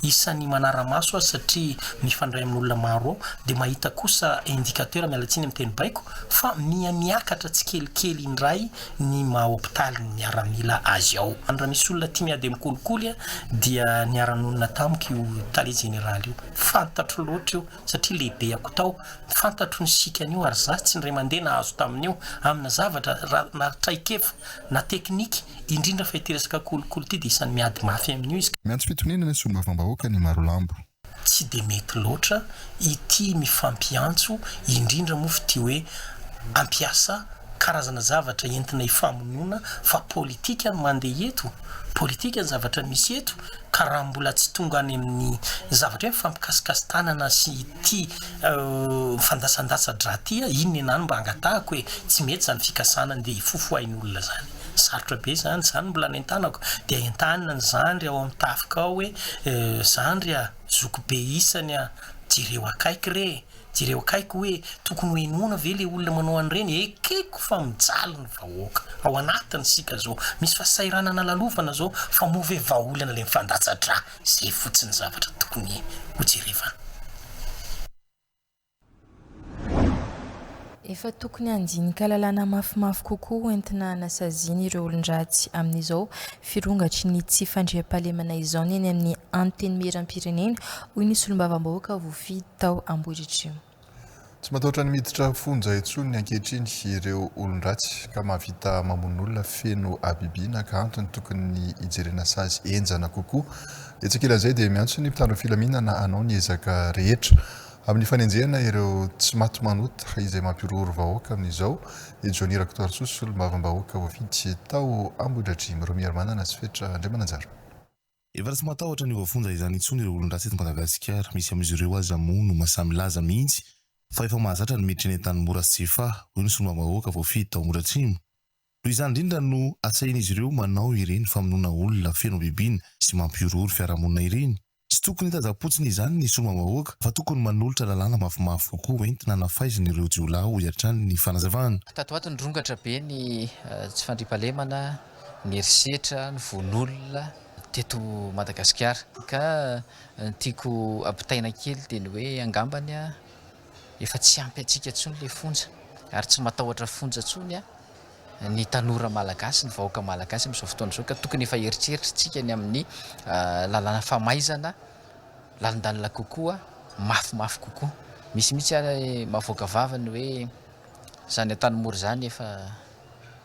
Isan'ny manara-maso aho satria mifandray amin'olona maro ao dia mahita kosa indicateur, miala tsiny amin'ny teny baiko, fa miha miakatra tsikelikely indray ny maha hopitaly ny miaramila azy ao. Raha misy olona tia miady amin'ny kolikoly dia niara-nonina tamiko io tale jeneraly io. Fantatro loatra io satria lehibeako tao. Fantatro ny sikan'io ary za tsy indray mandeha nahazo tamin'io amina zavatra raha na traikefa na teknika indrindra fa ity resaka kolikoly ity dia isan'ny miady mafy amin'io izy. Miantso fitoniana ny solombavambahoaka ny Marolambo. Tsy dia mety loatra ity mifampiantso indrindra moa f'ity hoe ampiasa karazana zavatra entina hifamonoana fa politika no mandeha eto, politika ny zavatra misy eto ka raha mbola tsy tonga any amin'ny zavatra hoe mifampikasikasi-tanana sy ity mifandatsandatsa-drà ity aho, iny nenà no mba angatahako e, tsy mety izany fikasana andeha hifofo ain'olona izany, sarotra be izany, izany no mbola nentanako, dia entanina ny zandry ao amin'ny tafika ao hoe zandry a, zoky be isany a, jereo akaiky re e. Jereo akaiky hoe tokony ho henoina ve le olona manao an'ireny? Ekeko fa mijaly ny vahoaka ao anatiny isika zao, misy fahasahiranana lalovana zao fa moa ve vahaolana le mifandatsa-drà? Zay fotsiny zavatra tokony ho jerevana. Efa tokony handinika lalàna mafimafy kokoa ho entina hanasaziana ireo olon-dratsy amin'izao firongatry ny tsy fandriampahalemana izao ny eny amin'ny Antenimierampirenena, hoy ny solombavambahoaka voafidy tao Ambohidratrimo. Tsy matahotra ny miditra fonja intsony ankehitriny ireo olon-dratsy ka mahavita mamono olona feno habibiana ka antony tokony hijerena sazy henjana kokoa. Etsy ankilan'izay dia miantso ny mpitandro filaminana hanao ny ezaka rehetra amin'ny fanenjehana ireo tsy maty manota izay mampihorohoro vahoaka amin'izao i Johnny Rakotoarisoa solombavambahoaka voafidy tao Ambohidratrimo. Romiarimanana sy Fetra Andriamananjara. Efa tsy matahotra ny ho voafonja izany intsony ireo olon-dratsy eto Madagasikara. Misy amin'izy ireo aza moa no mahasahy milaza mihitsy fa efa mahazatra ny miditra eny Antanimora sy Tsiafahy, hoy ny solombavambahoaka voafidy tao Ambohidratrimo. Noho izany indrindra no asahin'izy ireo manao ireny famonoana olona feno habibiana sy mampihorohoro fiarahamonina ireny. Tsy tokony hitazam-potsiny izany ny solombavambahoaka fa tokony manolotra lalàna mafimafy kokoa hoentina hanafaizina ireo jiolahy, hoy hatrany ny fanazavana. Tato ho ato nirongatra be ny tsy fandriampahalemana, ny herisetra, ny vono olona teto Madagasikara. Ka ny tiako ampitaina kely dia ny hoe angambany efa tsy ampy antsika intsony ilay fonja ary tsy matahotra fonja intsony ny tanora malagasy, ny vahoaka malagasy amin'izao fotoana izao ka tokony efa eritreritritsika ny amin'ny lalàna famaizana lalindalina kokoa, mafimafy kokoa. Misy mihitsy ary mahavoaka vava ny hoe izany Antanimora izany efa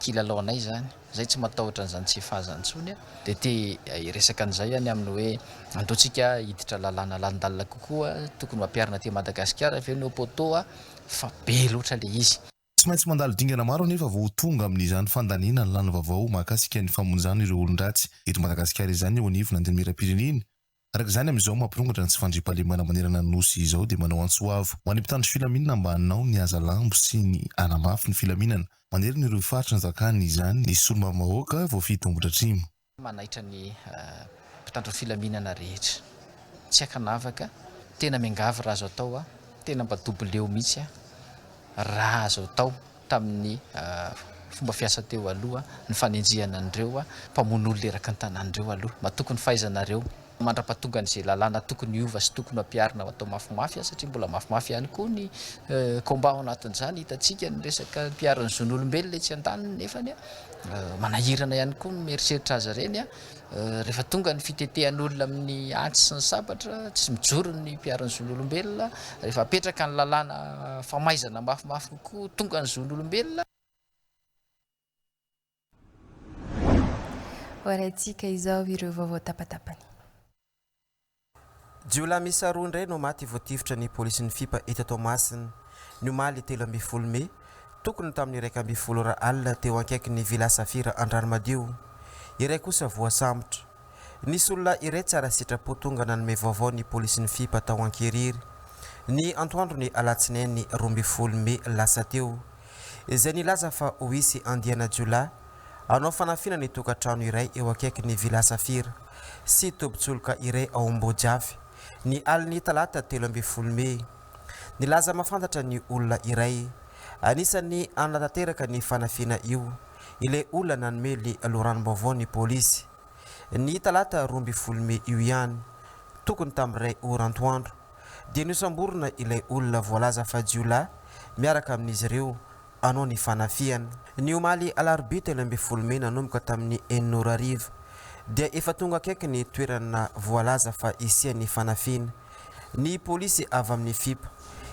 kilalao anay izany, izay tsy matahotra an'izany tsy efa izany intsony. Dia te hiresaka an'izay aho ny amin'ny hoe andao tsika hiditra lalàna lalindalina kokoa, tokony ho ampiharina aty Madagasikara avy eo ny haut poteau fa be loatra ilay izy. Tsy maintsy mandalo dingana maro anefa vao ho tonga amin'izany fandaniana ny lalana vaovao mahakasika ny famonjana ireo olon-dratsy eto Madagasikara izany eo anivon'ny Antenimierampirenena. Araka izany, amin'izao mampirongatra ny tsy fandriampahalemana manerana ny Nosy izao dia manao antso avo ho an'ny mpitandro filaminana mba hanao ny haza lambo sy ny hanamafy ny filaminana manerana ireo faritra anjakany izany ny solombavambahoaka voafidy tao Ambohidratrimo. Manaitra ny mpitandro filaminana rehetra tsy ankanavaka, tena miangavy raha azo atao aho, tena mba doubleo mihitsy aho raha azo atao tamin'ny fomba fiasa teo aloha ny fanenjehana an'ireo mpamono olona eraky ny tanàna ireo aloha, matoky ny fahaizanareo mandra-pahatonga an'izay lalàna tokony hiova sy tokony ho ampiharina ho atao mafimafy satria mbola mafimafy ihany koa ny combat ao anatin'izany, hitantsika ny resaka mpiaro ny zon'olombelona etsy andaniny nefany. Manahirana ihany koa ny mieritreritra azy ireny rehefa tonga ny fitetehan'olona amin'ny antsy sy ny sabatra, tsy mijoro ny mpiaro ny zon'olombelona, rehefa apetraka ny lalàna famaizana mafimafy kokoa, tonga ny zon'olombelona. Hoarahintsika izao ireo vaovao tapatapany. Jiolahy miisa roa indray no maty voatifitra ny polisin'ny Fipa eto Toamasina, ny omaly 13 mey, tokony tamin'ny 11 ora alina teo ankaikin'ny Villa Safira Andranomadio. Iray kosa voasambotra. Nisy olona iray tsara sitrapo tonga nanome vaovao ny polisin'ny Fipa tao Ankirihiry, ny antoandron'ny alatsinainy 12 mey lasa teo, izay nilaza fa ho hisy andiana jiolahy. Hanao fanafiana ny tokantrano iray eo akaikin'ny Villa Safira sy tobin-tsoloka iray ao Ambodiafy, ny alin'ny talata 13 mey. Nilaza mahafantatra ny olona iray anisan'ny hanatanteraka ny fanafiana io ilay olona nanome ny loharanom-baovao ny polisy. Ny talata 12 mey io ihany, tokony tamin'ny iray ora antoandro, dia nosamborina ilay olona voalaza fa jiolahy miaraka amin'izy ireo hanao ny fanafihana. Ny omaly alarobia 13 mey nanomboka tamin'ny enina ora hariva dia efa tonga akaiky ny toerana voalaza fa hisian'ny fanafihana ny polisy avy amin'ny FIP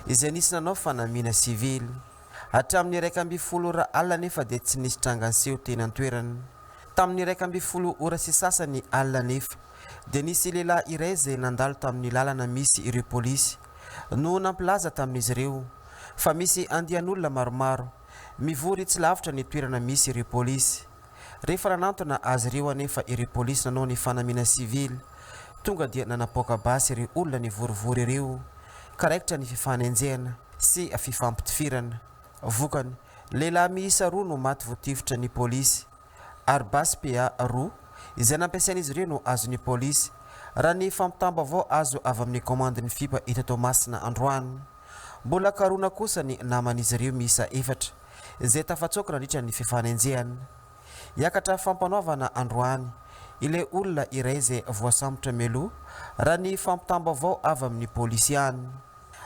izay nisy nanao fanamiana sivily. Hatramin'ny 11 ora alina anefa dia tsy nisy tranga niseho teny an-toerana. Tamin'ny 11 ora sy sasany alina anefa dia nisy lehilahy iray izay nandalo tamin'ny lalana misy ireo polisy no nampilaza tamin'izy ireo fa misy andian'olona maromaro mivory tsy lavitra ny toerana misy ireo polisy. Rehefa nanantona azy ireo anefa ireo polisy nanao ny fanamiana sivily, tonga dia nanapoaka basy ireo olona nivorivory ireo ka raikitra ny fifanenjehana sy fifampitifirana. Vokany, lehilahy miisa roa no maty voatifitra ny polisy. ary basy PA roa izay nampiasain'izy ireo no azon'ny polisy, raha ny fampitam-baovao azo avy amin'ny kaomandin'ny FIPA eto Toamasina androany. Mbola karohina kosa ny naman'izy ireo miisa efatra izay tafatsoaka nandritra ny fifanenjehana. Hiakatra fampanoavana androany ilay olona iray izay voasambotra mialoha, raha ny fampitam-baovao avy amin'ny polisy ihany.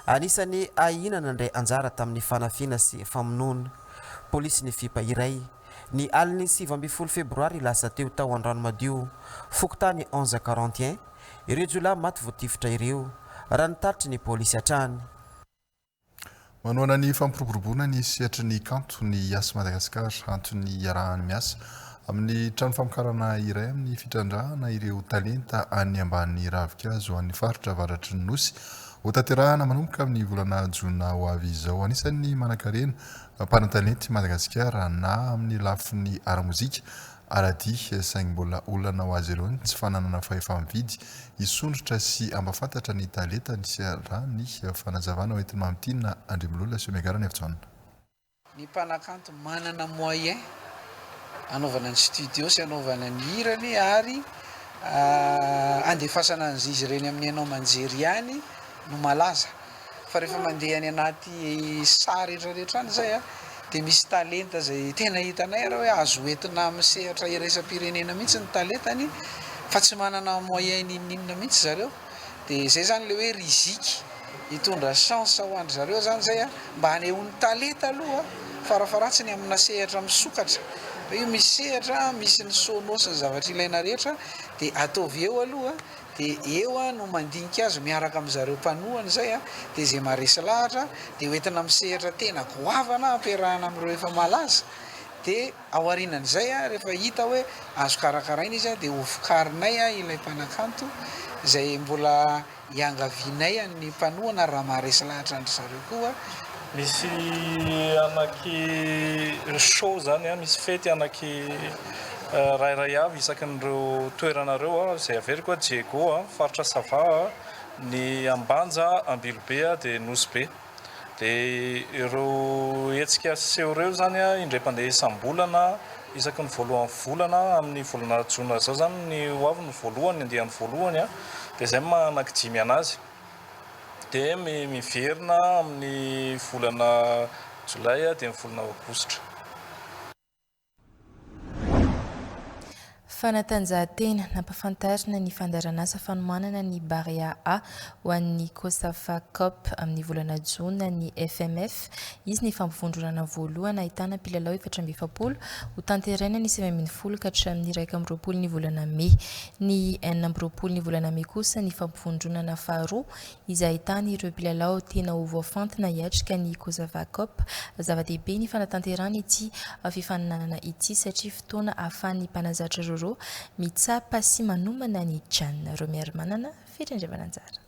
Anisan'ny ahiana nandray anjara tamin'ny fanafiana sy famonoana polisy ny FIPA iray. Ny alin'ny 19 febroary lasa teo tao Andranomadio, fokontany onze quarante un, ireo jiolahy maty voatifitra ireo, raha ny tatitry ny polisy hatrany. Manohana ny fampiroboroboana ny sehatry ny kanto ny Yas Madagascar, antony iarahany miasa amin'ny trano famokarana iray amin'ny fitrandrahana ireo talenta any ambany ravinkazo any faritra avaratry ny Nosy. Hotanterahana manomboka amin'ny volana jona ho avy izao. Anisan'ny manankarena Mpanan-talenta i Madagasikara na amin'ny lafiny ara-mozika, ara-dihy saingy mbola olana ho azy ireo ny tsy fananana fahefa-mividy hisondrotra sy hampahafantatra ny talentany raha ny fanazavana hoentin'i Mamitiana Andriamilolona sy Omega Ranaivojaona. Ny mpanakanto manana moyen anaovana ny studio sy anaovana ny hirany ary andefasana an'izy ireny amin'ny haino aman-jery ihany no malaza. Fa rehefa mandeha any anaty saha rehetra rehetra any izay dia misy talenta izay tena hitanay ary hoe azo hoentina amin'ny sehatra iraisam-pirenena mihitsy ny talentany fa tsy manana moyen n'inon'inona mihitsy zareo. Dia izay izany ilay hoe riziky hitondra chance ho an-dry zareo izany izay mba hanehoany talenta aloha farafaharatsiny amina sehatra misokatra. Hoe io misy sehatra, misy ny sono sy ny zavatra ilaina rehetra dia ataovy eo aloha Dia eo aho no mandinika azy miaraka amin zareo mpanohana izay a, dia izay maharesy lahatra dia hoentina amin'ny sehatra tena goavana ampiarahana amin'ireo efa malaza, dia aorianan'izay a rehefa hita hoe azo karakaraina izy a dia hovokarinay a ilay mpanakanto izay mbola iangavianay an'ny mpanohana raha maharesy lahatra an-dry zareo koa. Misy anaky show zany an, misy fety anaky rairay avy isakin'ireo toerana ireo izay averiko an, Diego an, faritra Sava an, ny Ambanja, Ambilobe an, dia Nosy Be. Dia ireo hetsika sy seho ireo izany an, indray mpandeha isam-bolana, isaky ny voalohan'ny volana, amin'ny volana jona izao izany ny ho avy ny voalohany, ny andiany voalohany an, dia izay no maha anaky dimy an'azy. Dia miverina amin'ny volana jolay dia ny volana aogositra. Fanatanjahantena, nampafantarina ny fandaharanasa fanomanana ny Barea A ho an'ny Cosafa Cup amin'ny volana jona ny FMF. Izy ny fampivondronana voalohany ahitana mpilalao 44 ho tanteraina ny 19 ka hatramin'ny 21 ny volana mey. Ny 26 ny volana mey kosa ny fampivondronana faharoa izay ahitana ireo mpilalao tena ho voafantina hiatrika ny Cosafa Cup. Zava-dehibe ny fanatanterahana ity fifaninanana ity satria fotoana ahafahan'ny mpanazatra Roro mitsapa sy manomana ny Can. Romiarimanana, Fetra Andriamananjara.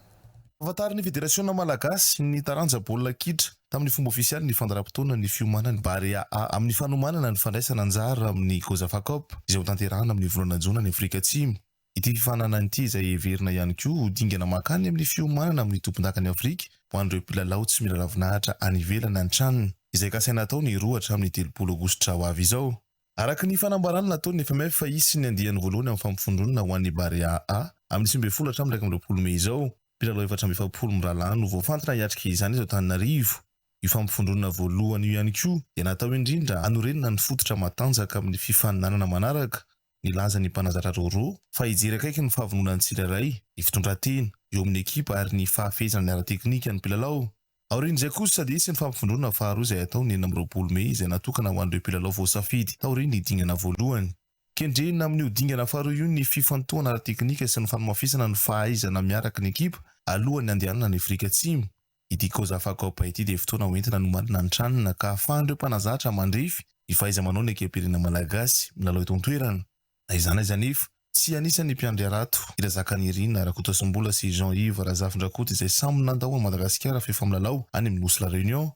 Nampahafantarin'ny Federasiona Malagasy ny taranja baolina kitra tamin'ny fomba ofisialy ny fandaharam-potoana ny fiomanan'ny Barea A amin'ny fanomanana ny fandraisana anjara amin'ny Cosafa Cup izay hotanterahana amin'ny volana jona any Afrika Atsimo. Ity fifaninanana ity izay heverina ihany koa ho dingana mankany amin'ny fiomanana amin'ny tompondakan'i Afrika ho an'ireo mpilalao tsy mila ravinahitra any ivelany any Chan izay kasaina hatao ny roa hatramin'ny 30 aogositra ho avy izao. Araka ny fanambarana nataon'ny FMF fa hisy ny andiany voalohany amin'ny fampivondronana ho an'ny Barea A amin'ny 19 hatramin'ny 21 mey izao. Mpilalao 44 mirahalahy no voafantina hiatrika izany eto Antananarivo. Io fampivondronana voalohany io ihany koa dia natao indrindra hanorenana ny fototra matanjaka amin'ny fifaninanana manaraka. Nilaza ny mpanazatra Roro fa hijery akaiky ny fahavononan'ny tsirairay, ny fitondran-tena eo amin'ny ekipa ary ny fahafehezana ny ara-teknika ny mpilalao. Aorian'izay kosa dia hisy ny fampivondronana faharoa izay hatao ny 26 mey izay natokana ho an'ireo mpilalao voasafidy taorian'ny dingana voalohany. Kendrena amin'io dingana faharoa io ny fifantohana ara-teknika sy ny fanamafisana ny fahaizana miaraka ny ekipa alohan'ny handehanana any Afrika Atsimo. Ity Cosafa Cup ity dia fotoana hoentina hanomanana ny tranona ka ahafahan'ireo mpanazatra mandrefy ny fahaiza-manao ny ekipam-pirenena malagasy milalao eto an-toerana. Na izany aza anefa, tsy anisan'ny mpiandry harato i Razakanirina Rakotoasimbola sy Jean Yves Razafindrakoto izay samy nandao an'i Madagasikara f'efa milalao any amin'ny Nosy La Réunion.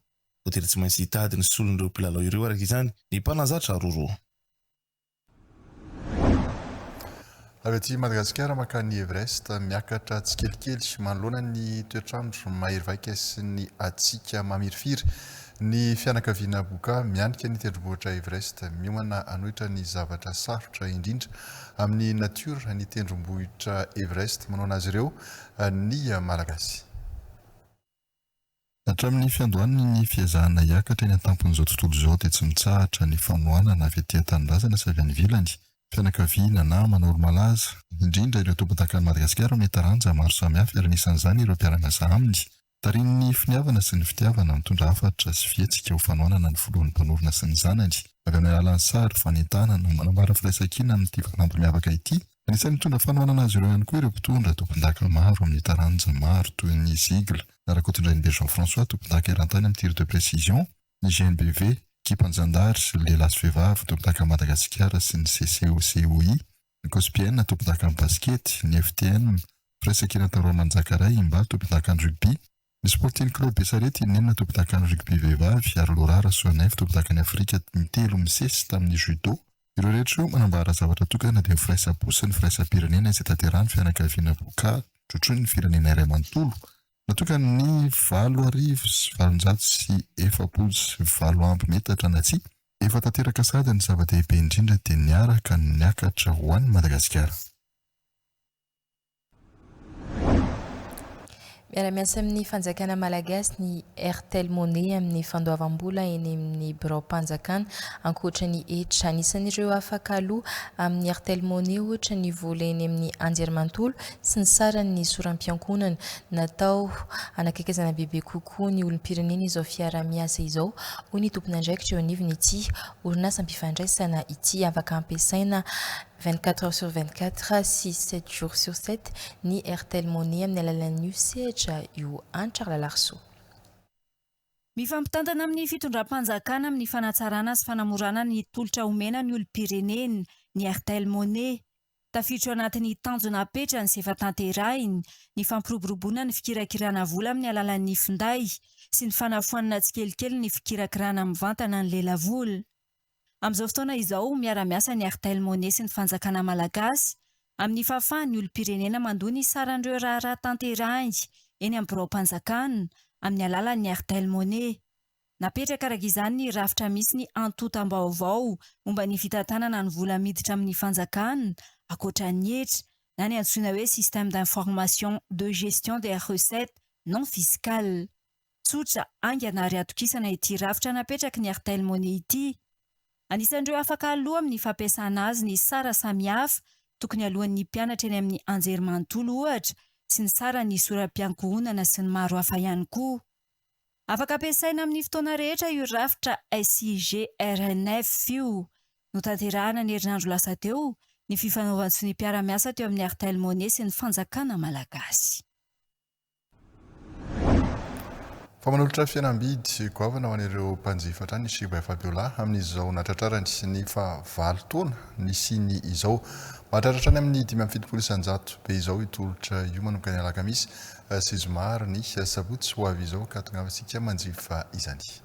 Voatery tsy maintsy hitady ny solon'ireo mpilalao ireo araka izany ny mpanazatra Roro. Avy aty Madagasikara mankany Everest, miakatra tsikelikely manoloana ny toetr'andro mahery vaika sy ny hatsiaka mamirifiry ny fianakaviana Boka mianika ny tendrombohitra Everest. Miomana hanohitra ny zavatra sarotra indrindra amin'ny natiora ny tendrombohitra Everest. Manohana azy ireo ny Malagasy. Hatramin'ny fiandohany ny fiezahana hiakatra eny an-tampon'izao tontolo izao dia tsy mitsahatra ny fanohanana avy aty an-tanindrazana sy avy any ivelany, fianakaviana, namana, olo-malaza, indrindra ireo tompondakan'i Madagasikara amin'ny taranja maro samihafa ary anisan'izany ireo mpiara-miasa aminy. Tarihin'ny finiavana sy ny fitiavana mitondra hafatra sy fihetsika ho fanohanana ny filohan'ny mpanorina sy ny zanany, avy amin'ny alalan'ny sary, fanentanana, manambara firaisankina amin'ity valandy miavaka ity. Anisan'ny nitondra fanohanana azy ireo ihany koa ireo mpitondra tompondaka maro amin'ny taranja maro toy ny Zigle, Rakotondrainibe Jean François, tompondaka eran-tany amin'ny tir de précision, ny GNBV, ekipan-jandary, lehilahy sy vehivavy, tompondakan'i Madagasikara sy ny CCOCOI, ny Cospn, tompondakan'ny basikety, ny FTM, Firaisankina Tanora Manjakaray, Imba, tompondakan'ny rugby, Ny Sporting Club Besarety, inenina tompondakan'ny rugby vehivavy, ary Laura Rasoanaivo, tompondakan'i Afrika intelo misesy tamin'ny judo. Ireo rehetra ireo manambara zavatra tokana dia ny firaisam-po sy ny firaisam-pirenena izay tanterahin'ny fianakaviana Boka trotroin'ny firenena iray manontolo. Natokany ny 8848 metatra na tsia, efa tanteraka sahady ny zava-dehibe indrindra dia niaraka niakatra ho an'i Madagasikara. Miara-miasa amin'ny fanjakana malagasy ny Airtel Money amin'ny fandoavam-bola eny amin'ny biraom-panjakana ankoatra ny hetra. Anisan'ireo afaka aloa amin'ny Airtel Money ohatra ny vola eny amin'ny anjerimanontolo sy ny saran'ny soram-piankohonana. Natao hanakaikezana bebe kokoa ny olom-pirenena izao fiaraha-miasa izao, hoy ny tompon'andraikitra eo anivon'ity orinasam-pifandraisana ity. Afaka ampiasaina 24 heures sur 24 sy 7 jours sur 7 ny Airtel Money amin'ny alalan'io sehatra io Hanitra Ralalarisoa. Mifampitantana amin'ny fitondram-panjakana amin'ny fanatsarana sy fanamorana ny tolotra omena ny olom-pirenena ny Airtel Money. Tafiditra ao anatin'ny tanjona apetrany sy efa tanterahiny ny fampiroboroboana ny fikirakirana vola amin'ny alalan'ny finday sy ny fanafoanana tsikelikely ny fikirakirana mivantana ny lelavola. Amin'izao fotoana izao, miara-miasa ny Airtel Money sy ny fanjakana malagasy amin'ny fahafahan'ny olom-pirenena mandoa ny saran'ireo raharaha tanterahiny eny amin'ny biraom-panjakana amin'ny alalan'ny Airtel Money. Napetraka araka izany ny rafitra misy ny antontam-baovao momba ny fitantanana ny vola miditra amin'ny fanjakana ankoatra ny hetra na ny antsoina hoe système d'information de gestion des recettes non fiscales. Tsotra, haingana ary atokisana ity rafitra napetraky ny Airtel Money ity. Anisan'ireo afaka aloa amin'ny fampiasana azy ny sara samihafa tokony aloan'ny mpianatra eny amin'ny anjerimanontolo ohatra sy ny saran'ny sora-piankohonana sy ny maro hafa ihany koa. Afaka ampiasaina amin'ny fotoana rehetra io rafitra SIGRNF io. Notanterahina ny herinandro lasa teo ny fifanaovan-tsonia mpiara-miasa teo amin'ny Airtel Money sy ny fanjakana malagasy. Fa manolotra fihenam-bidy goavana ho an'ireo mpanjifa hatrany i Shibay Fabiola amin'izao natratrarany ny faha valo taona nisiany izao. Mahatratra hatrany amin'ny 75% be izao io tolotra io manomboka ny alakamisy sy zoma ary ny sabotsy ho avy izao ka tongavantsika manjifa izany.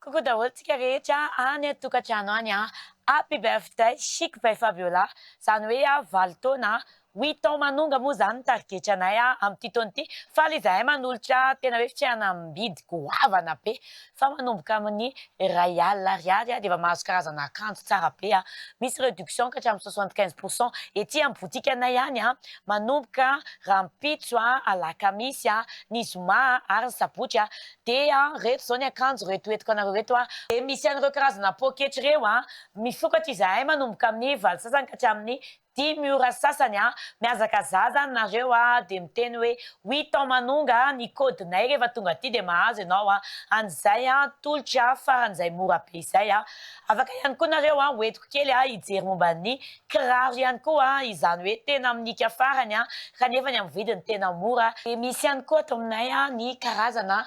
Coucou daholo tsika rehetra any an-tokantrano any a! Happy birthday Chic by Fabiola, zany hoe valo taona. Huit ans manonga moa izany ny tarigetranay amin'ity taona ity. Faly izahay manolotra tena hoe fihenam-bidy goavana be fa manomboka amin'ny 1000 ariary dia efa mahazo karazana akanjo tsara be. Misy réduction ka hatramin'ny 75 pour cent ety amin'ny botikanay ihany manomboka rahampitso, alakamisy, ny zoma ary ny sabotsy. Dia ireto izao ny akanjo ireto entiko anareo ireto. Dia misy an'ireo karazana poketra ireo. Misokatra izahay manomboka amin'ny valo sasany ka hatramin'ny dimy ora sasany a! Mihazakazaha zany nareo a! Dia miteny hoe huit ans manonga ny code nay rehefa tonga aty dia mahazo ianao a! An'izay a tolotra faran'izay mora be izay a! Afaka ihany koa nareo a hoentiko kely a hijery momba ny kiraro ihany koa a! Izany hoe tena amin'ny hika farany a! Kanefa ny amin'ny vidiny tena mora. Dia misy ihany koa ato aminay a ny karazana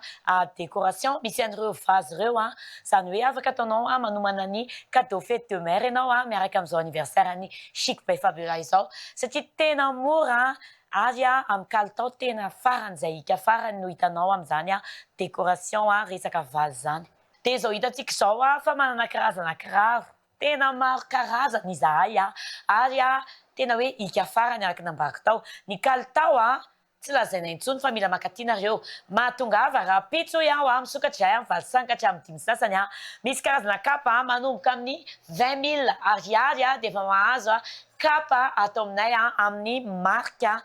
décoration, misy an'ireo vase ireo a! Izany hoe afaka ataonao manomana ny cadeau fête de mère ianao miaraka amin'izao anniversaire an'i Chic by Fabiola izao satria tena mora ary amin'ny kalitao tena faran'izay hika farany no hitanao amin'izany décoration resaka vase izany. Dia izao hitantsika izao fa manana karazana kiraro tena maro karazana izahay ary tena hoe hika farany araka ny nambarako tao. Ny kalitao Tsy lazaina intsony fa mila makaty nareo. Mahatongava rahampitso hoy aho a, misokatra izahay amin'ny valo sasany ka hatramin'ny dimy sasany a. Misy karazana kapa a, manomboka amin'ny 20 mille ariary a dia efa mahazo a kapa ato aminay a amin'ny marika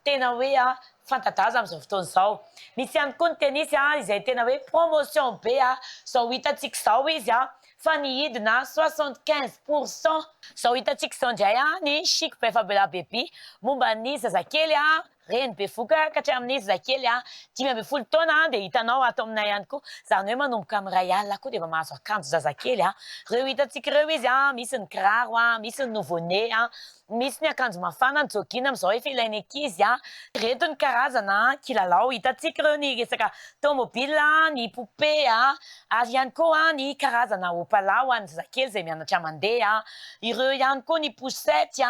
tena hoe a fanta-daza amin'izao fotoana izao. Misy ihany koa ny tennis a izay tena hoe promotion be a, izao hitantsika izao izy a fa nihidina 75 pour cent. Izao hitantsika izao indray ny Chic by Fabiola Baby momba ny zazakely reny bevoka ka hatramin'ny zazakely 15 taona dia hitanao ato aminay ihany koa. Izany hoe manomboka amin'ny 1000 koa dia efa mahazo akanjo zazakely. Ireo hitantsika ireo izy, misy ny kiraro, misy ny nouveau né. Misy ny akanjo mafana, ny jogging amin'izao efa ilain'ny ankizy a. Ireto ny karazana kilalao hitantsika ireo ny resaka tomobile, ny poupée ary ihany koa ny karazana opala ho an'ny zazakely izay mianatra mandeha. Ireo ihany koa ny poussette,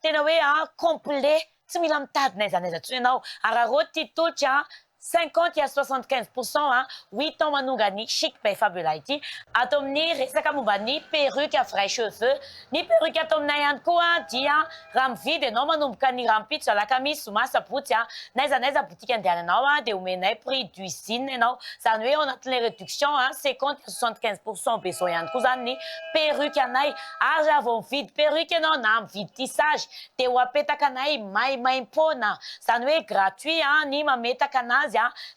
tena hoe complet, tsy mila mitady n'aiza n'aiza intsony ianao. Araraoty ity tolotra 50 à 75 pour cent a huit ans manonga ny Chic by Fabiola ity. Ato amin'ny resaka momba ny perruque vrai cheveux. Ny perruque ato aminay ihany koa dia raha mividy ianao manomboka ny rahampitso, alakamisy, zoma, sabotsy a, n'aiza n'aiza boutique andehananao a dia omenay prix d'usine ianao. Izany hoe ao anatin'ilay réduction a 50 à 75 pour cent be izao ihany koa izany ny perruque anay. Ary raha vao mividy perruque ianao na mividy tissage dia ho apetaka anay maimaimpoana. Izany hoe gratuit ny mametaka anazy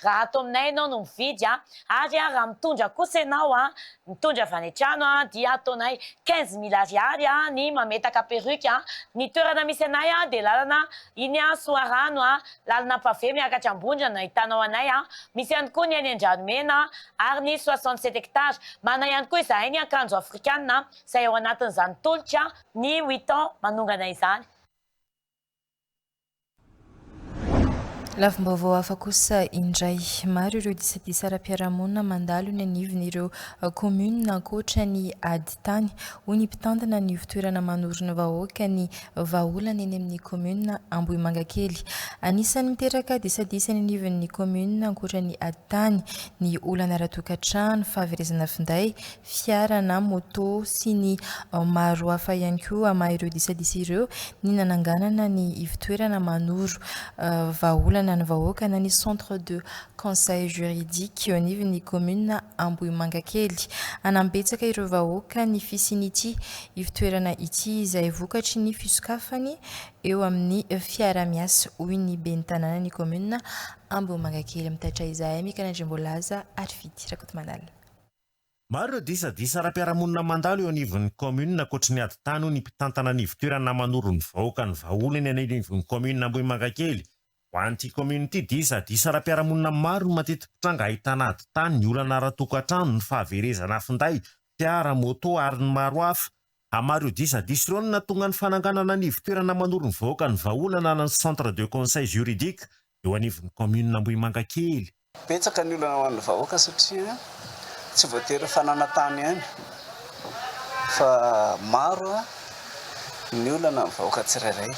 raha ato aminay ianao no mividy ary raha mitondra kosa ianao mitondra avy any an-trano dia ataonay 15 mille ariary ny mametaka perruque. Ny toerana misy anay dia lalana iny Soarano, lalana pavé miakatra Ambondrona no ahitanao anay. Misy ihany koa ny any Andranomena ary ny 67 hectares. Manana ihany koa izahay ny akanjo afrikana izay ao anatin'izany tolotra ny huit ans manongana izany. Lafim-baovao hafa kosa indray. Maro ireo disadisa ara-piarahamonina mandalo eny anivon'ireo kaominina ankoatra ny ady tany, hoy ny mpitantana ny ivontoerana manoro ny vahoaka ny vahaolana eny amin'ny kaominina Ambohimangakely. Anisan'ny miteraka disadisa eny anivon'ny kaominina ankoatra ny ady tany ny olana ara-tokantrano, fahaverezana finday, fiara na moto sy ny maro hafa ihany koa hamaha ireo disadisa ireo ny nananganana ny ivontoerana manoro vahaolana ny vahoaka na ny centre de conseil juridique eo anivon'ny commune Ambohimangakely. Hanambetsaka ireo vahoaka ny fisian'ity ivontoerana ity izay vokatry ny fisokafany eo amin'ny fiarahamiasa hoy ny ben'ny tanànan'ny commune Ambohimangakely. Mitaitra izahay Mika Randriamboalaza Harifidy Rakotomanala. Maro ireo disadisa ara-piarahamonina mandalo eo anivon'ny kaominina ankoatry ny ady tany hoy ny mpitantana ny ivontoerana manoro ny vahoaka ny vahaolana eny anivon'ny kaominina Ambohimangakely. Ho an'ity kaominina ity, disadisa ara-piarahamonina maro no mateti-pitranga ahitana ady tany, ny olana ara-tokantrano, ny fahaverezana finday, fiara, moto ary ny maro hafa. Hamaro io disadisa ireo no nahatonga ny fananganana ny ivontoerana manoro ny vahoaka ny vahaolana na ny centre de conseil juridique eo anivon'ny kaominina Ambohimangakely. Betsaka ny olana ho an'ny vahoaka satria tsy voatery fananan-tany ihany fa maro ny olana amin'ny vahoaka tsirairay.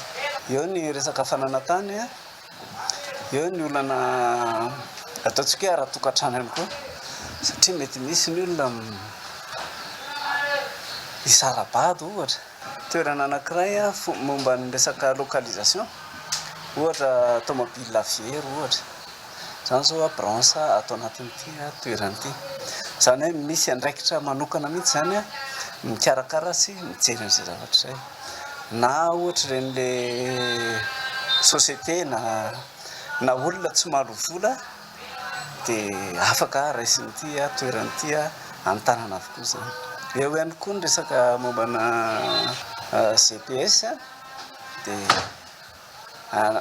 Eo ny resaka fananan-tany, eo ny olana ataontsika hoe ara-tokantrano ihany koa satria mety misy ny olona hisara-bady ohatra. Toerana anankiray momba ny resaka localisation. Ohatra tomobile very ohatra. Izany izao branche ato anatin'ity toerana ity. Izany hoe misy andraikitra manokana mihitsy izany mikarakara sy mijery an'izay zavatra izay. Na ohatra ireny le société na na olona tsy mahaloa vola dia afaka raisin'ity toerana ity an-tanana avokoa izany. Eo ihany koa ny resaka mombana GPS dia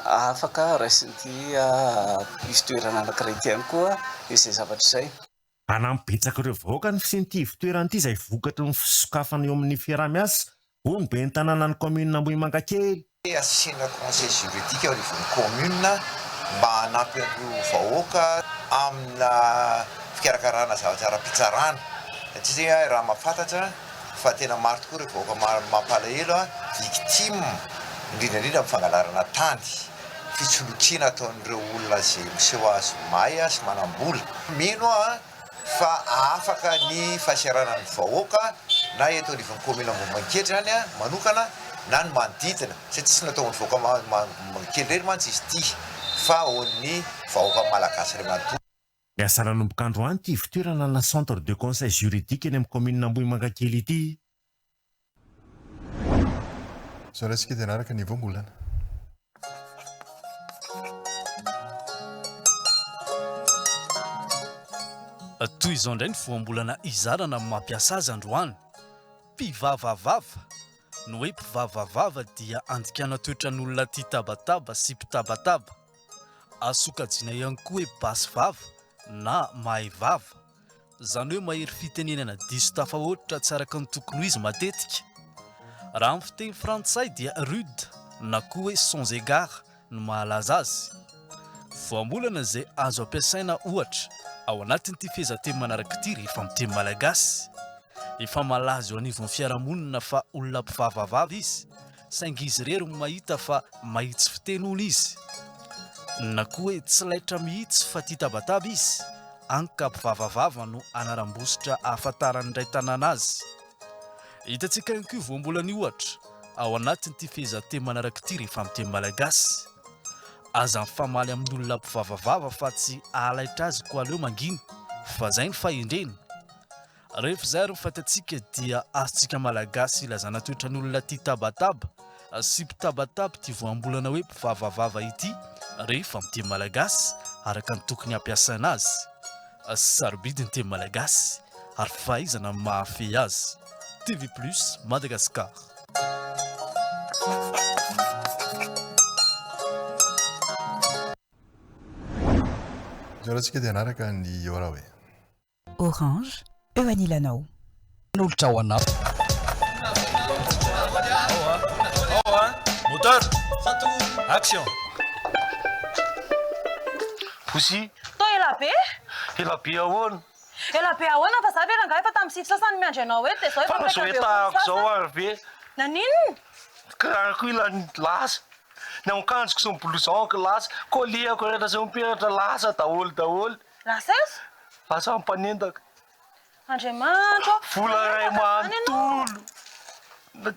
afaka raisin'ity ivon-toerana anankiray ity ihany koa izay zavatra izay. Hanampy betsaka ireo vahoaka ny fisian'ity ivon-toerana ity izay vokatry ny fisokafana eo amin'ny fiaraha-miasa, hoy ny ben'ny tanànan'ny kaominina Ambohimangakely. Asiana conseil juridique eo anivon'ny commune mba hanampy an'ireo vahoaka amina fikarakarana zavatra ara-pitsarana satria raha mahafantatra fa tena maro tokoa ireo vahoaka mampalahelo victime indrindra indrindra amin'ny fangalarana tany, fitsolokiana ataon'ireo olona izay miseho azy mahay sy manam-bola. Mino aho fa afaka ny fahasahiranan'ny vahoaka na eto anivon'ny kaominina Ambohimankely izany manokana na ny manodidina satria tsy natao ho an'ny vahoaka Ambohimankely irery mantsy izy ity fa ho an'ny vahoaka malagasy iray manontolo. Niasa nanomboka androany ity ivontoerana na centre de conseil juridique eny amin'ny kaominina Ambohimangakely ity. Izao indray isika dia hanaraka ny voambolana. Toy izao indray ny voambolana hizarana amin'ny mampiasa azy androany. Mpivavavava. Ny hoe mpivavavava dia andikana toetran'olona tia tabataba sy mpitabataba. Azo sokajiana ihany koa hoe basy vava na mahay vava. Izany hoe mahery fitenenana diso tafahoatra tsy araka ny tokony ho izy matetika. Raha amin'ny fiteny frantsay dia rude na koa hoe sans égard no mahalaza azy. Voambolana izay azo ampiasaina ohatra ao anatin'ity fehezanteny manaraka ity rehefa miteny malagasy. Efa malaza eo anivon'ny fiarahamonina fa olona mpivavavava izy. Saingy izy irery no mahita fa mahitsy fiteny hono izy. Na koa hoe tsy laitra mihitsy fa tia tabataba izy, any ka mpivavavava no anaram-bositra ahafantaran'ny iray tanàna azy. Hitantsika ihany koa io voambolana io ohatra ao anatin'ity fehezanteny manaraka ity rehefa miteny malagasy. Aza mifamaly amin'ny olona mpivavavava fa tsy hahalaitra azy koa aleo mangina fa zay ny fahendrena. Rehefa izay ary ny fantatsika dia azontsika Malagasy ilazana toetran'olona tia tabataba sy mpitabataba ity voambolana hoe mpivavavava ity rehefa amin'ny teny Malagasy araka ny tokony hampiasaina azy. Sarobidy ny teny Malagasy ary fahaizana ny mahafehy azy. TV Plus Madagascar. Izao indray tsika dia hanaraka ny ora hoe. Orange, eo anilanao. Manolotra ho anao. Moteur! Action! Poussy! Toa ela be? Ela be ahoana? Ela be ahoana fa za ve rangahy efa tamin'ny 9 sasany miandry anao eto dia zao efa Fa zao 11 etahako zao ary ve? Naninona? Kiraroko ilany lasa, ny akanjoko sy ny blouson-ko lasa, collier-ko rehetra sy ny peratra lasa daholo daholo. Lasa aiza? Lasa mpanendaka. Andriamanitra ô! Vola iray Mpanendaka zany ianao? manontolo.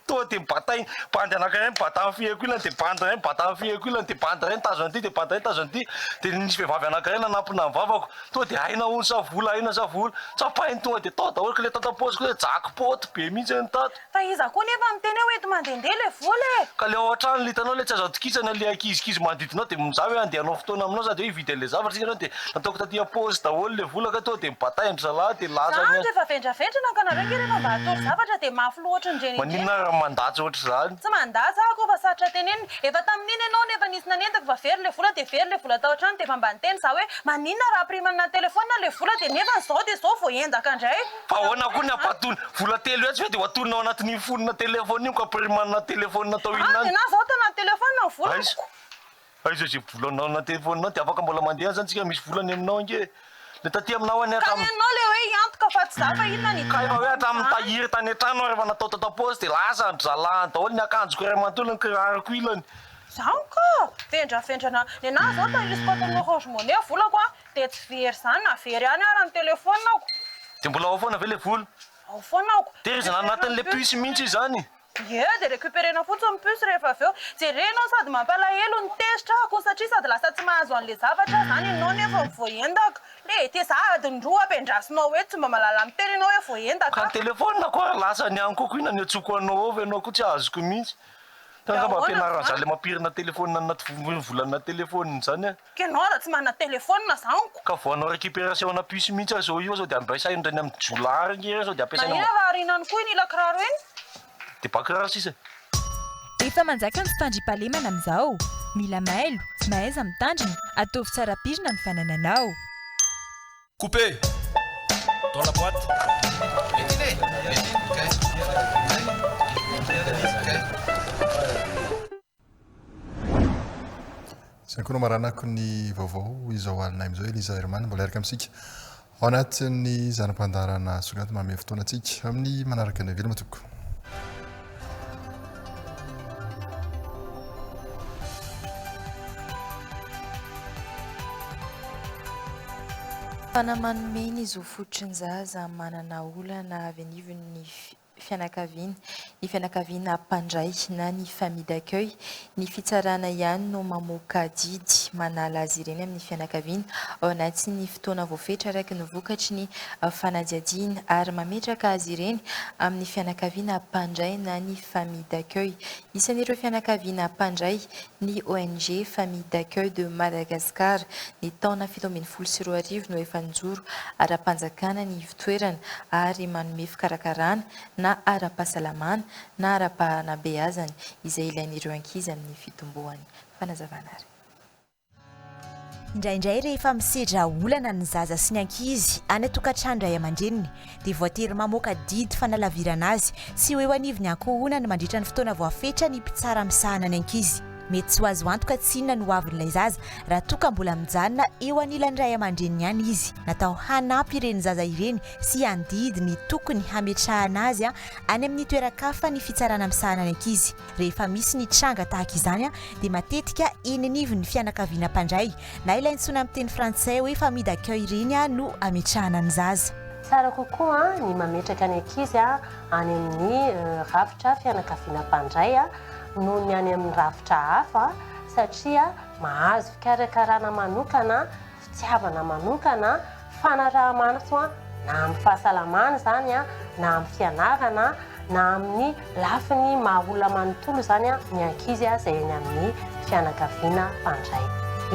Tonga dia batainy, bandy anankiray mibata ny fehiko ilany, dia bandy iray mibata ny fehiko ilany, dia bandy iray nitazona an'ity, dia bandy iray nitazona an'ity, dia nisy vehivavy anankiray nanampina ny vavako, tonga dia aina hono sa vola, aina sa vola, tsapainy tonga dia tao daholo k'ilay tato am-paosiko hoe jackpot be mihitsy ny tato. Fa iza koa nefa miteny hoe hoenti mandehandeha ilay vola e! Ka le ao an-trano le hitanao le tsy azo atokisana le ankizikizy manodidina ao de za hoe andeha hanao fotoana aminao sady hoe hividy an'le zavatra isika zany de nataoko taty am-paosy daholo le vola ka tonga de mibatain-dry zalahy de lasa Za ny andro efa vendravendrana ka nareo nge rehefa mba atoro zavatra de mafy loha ohatrin'ireny ireny. Maninona ary raha mandatsa ohatr'izany? Tsy mandatsa aho koa fa sarotra tenenina. Efa tamin'iny ianao no efa nisy nanentako fa very le vola de very le vola tao an-trano de efa mba niteny za hoe maninona raha ampirimana telephone le vola de nefa zao de zao vao endaka ndray. Fa ahoana koa ny hampatony? Vola 300 ve dia ho atonina ao anatin'iny fonona telephone iny ko ampirimana telephone atao inona Ah, any? nenah zao tao anaty telephone ny volako. Aiza? Aiza izay volanao anaty telephone-nao dia afaka mbola mandeha any zany tsika misy vola any aminao ange e. Le taty aminao anie Ka hatramin'ny. nenao le hoe hiantoka fa tsy za fa inona ny Ka efa hoe idirako hatramin'ny amin'izany. tahiry tany an-trano ary efa natao tato am-paosy dia lasa an-dry zalahy any daholo ny akanjoko iray manontolo ny kiraroko ilany. Zany ka! Vendravendrana. Nenah zao tahiriziko ato amin'ny orange money volako a. Dia tsy very izany na very ihany ara ny telephone-ko. Dia mbola ao foana ve ilay vola? Ao foana ako. Tehirizina anatin'ilay puce mihitsy izany? Ie, dia récupérer-na fotsiny ny puce rehefa avy eo. Jerenao sady mampalahelo no tezitra aho koa satria sady lasa tsy mahazo an'ilay zavatra aho izany ianao nefa voaendaka. Le te za adiny roa ampiandrasinao eto tsy mba mahalala miteny ianao hoe voaendaka Ka ny telephone-ko ary lasany ihany koa ko inona ny antsoiko anao ao fa ianao koa tsy azoko mihitsy. Dia Angamba ahoana ampianarina izany? an'izany le mampirina telephone anaty volana telephone izany e. Ka ianao aza tsy manana telephone izany ko. Ka vao hanao récupération ana puce mihitsy aho izao io sao dia ampiasaina indray ny amin'ny jiolahy ry nge ireny sao dia ampiasaina Mahina raha arinany koa iny ila kiraro iny. Dia ba kiraro sisa e. Efa manjaka ny tsy fandriampahalemana amin'izao. Mila mailo, mahaiza mitandrina, ataovy tsara pirina ny fanananao. Coupé! Dans la boîte. Izay koa no hamaranako ny vaovao izao alina izao. Elisa Herman mbola hiaraka amintsika ao anatin'ny zana-pandaharana Sokanto manome fotoana antsika amin'ny manaraka ny veloma tompoko. Fana manome ny zo fototry ny zaza manana olana avy anivon'ny fianakaviana, ny fianakaviana mpandray na ny famille d'accueil. Ny fitsarana ihany no mamoaka didy manala azy ireny amin'ny fianakaviana ao anatin'ny fotoana voafetra araka ny vokatry ny fanadihadiana ary mametraka azy ireny amin'ny fianakaviana mpandray na ny famille d'accueil. Isan'ireo fianakaviana mpandray ny ONG Famille d'accueil de Madagascar. Ny taona 2017 no efa nijoro ara-panjakana ny ivon-toerana ary manome fikarakarana na ara-pahasalamana na ara-panabeazana izay ilain'ireo ankizy amin'ny fitomboany. Fanazavana ary. Indraindray rehefa misedra olana ny zaza sy ny ankizy any an-tokantranon-dray aman-dreniny dia voatery mamoaka didy fanalavirana azy tsy ho eo anivon'ny ankohonany mandritra ny fotoana voafetra ny mpitsara misahana ny ankizy. Mety tsy ho azo antoka tsinona ny hoavin'ilay zaza raha toa ka mbola mijanona eo anilan'ny ray aman-dreniny ihany izy. Natao hanampy ireny zaza ireny sy handidy ny tokony hametrahana azy any amin'ny toeran-kafa ny fitsarana misahana ny ankizy. Rehefa misy ny tranga tahaka izany dia matetika eny anivon'ny fianakaviana mpandray na ilay antsoina amin'ny teny frantsay hoe famille d'accueil ireny no ametrahana ny zaza. Tsara kokoa ny mametraka ny ankizy any amin'ny rafitra fianakaviana mpandray noho ny any amin'ny rafitra hafa satria mahazo fikarakarana manokana fitiavana manokana, fanaraha-maso na amin'ny fahasalamana izany na amin'ny fianarana na amin'ny lafiny maha olona manontolo izany ny ankizy izay eny amin'ny fianakaviana mpandray.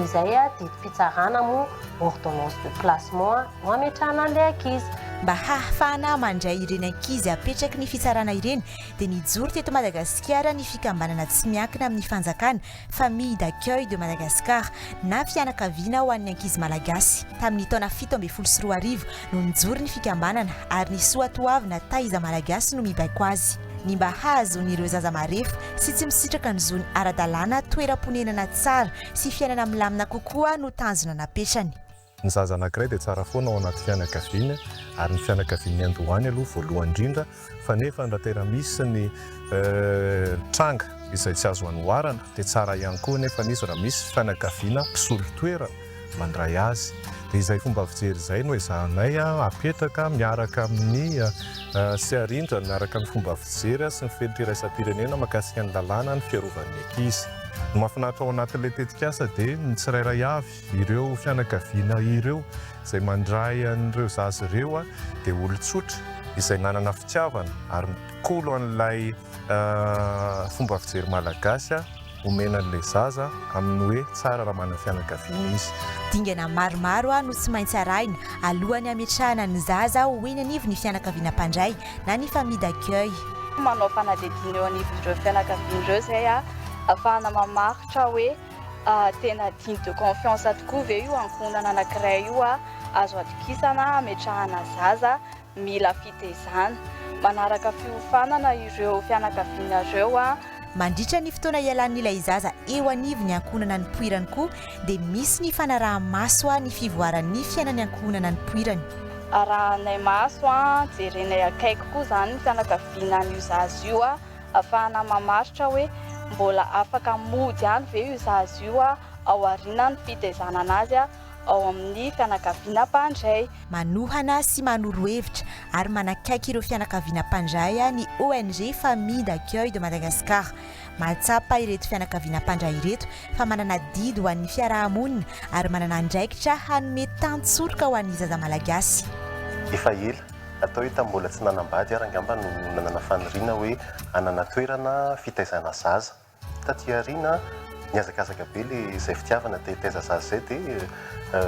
Izay didim-pitsarana moa, ordonnance de placement, no ametrahana an'ilay ankizy. Mba hahafahana mandray ireny ankizy apetraky ny fitsarana ireny dia nijoro teto Madagasikara ny fikambanana tsy miankina amin'ny fanjakana Famille d'accueil de Madagascar na Fianakaviana ho an'ny ankizy malagasy. Tamin'ny taona 2017 no nijoro ny fikambanana ary ny soatoavina Taiza Malagasy no mibaiko azy. Ny mba hahazoan'ireo zaza marefo sy tsy misitraka ny zony ara-dalàna toeram-ponenana tsara sy fiainana milamina kokoa no tanjona napetrany. Ny zaza anankiray dia tsara foana ao anaty fianakaviany ary ny fianakaviany niandohany aloha voalohany indrindra fa nefa raha tena misy ny tranga izay tsy azo anoharana dia tsara ihany koa nefa izy raha misy fianakaviana mpisolo toerana mandray azy dia izay fomba fijery izay no ezahanay apetraka miaraka amin'ny sy arindra miaraka amin'ny fomba fijery sy ny fenitra iraisam-pirenena mahakasika ny lalàna ny fiarovan'ny ankizy. Ny mahafinaritra ao anatin'ilay tetikasa dia ny tsirairay avy Ireo fianakaviana ireo izay mandray an'ireo zaza ireo dia olon-tsotra izay nanana fitiavana ary mikolo an'ilay fomba fijery malagasy omena an'ilay zaza amin'ny hoe tsara raha manana fianakaviana izy. Dingana maromaro no tsy maintsy arahina alohan'ny hametrahana ny zaza ho eny anivon'ny fianakaviana mpandray na ny famille d'accueil. Manao fanadihadiana eo anivon'ireo fianakaviana ireo izay ahafahana mamaritra hoe Tena digne de confiance tokoa ve io ankohonana anankiray io azo atokisana hametrahana zaza mila fitaizana? Manaraka fiofanana ireo fianakaviana ireo. Mandritra ny fotoana ialan'ilay zaza eo anivon'ny ankohonana nipoirany koa dia misy ny fanaraha-maso ny fivoaran'ny fiainan'ny ankohonana nipoirany. Arahanay maso, jerenay akaiky koa izany ny fianakaviana an'io zaza io. Ahafahana mamaritra hoe mbola afaka mody ihany ve io zaza io ao aorianan'ny fitaizana anazy ao amin'ny fianakaviana mpandray. Manohana sy manoro hevitra ary manakaiky ireo fianakaviana mpandray ny ONG Famille d'Accueil de Madagascar. Mahatsapa ireto fianakaviana mpandray ireto fa manana adidy ho an'ny fiaraha-monina ary manana andraikitra hanome tantsoroka ho an'ny zaza malagasy. Efa ela, atao hoe tamin'ny mbola tsy nanambady ary angamba no nanana faniriana hoe hanana toerana fitaizana zaza. Taty aoriana, nihazakazaka be ilay izay fitiavana te hitaiza zaza izay dia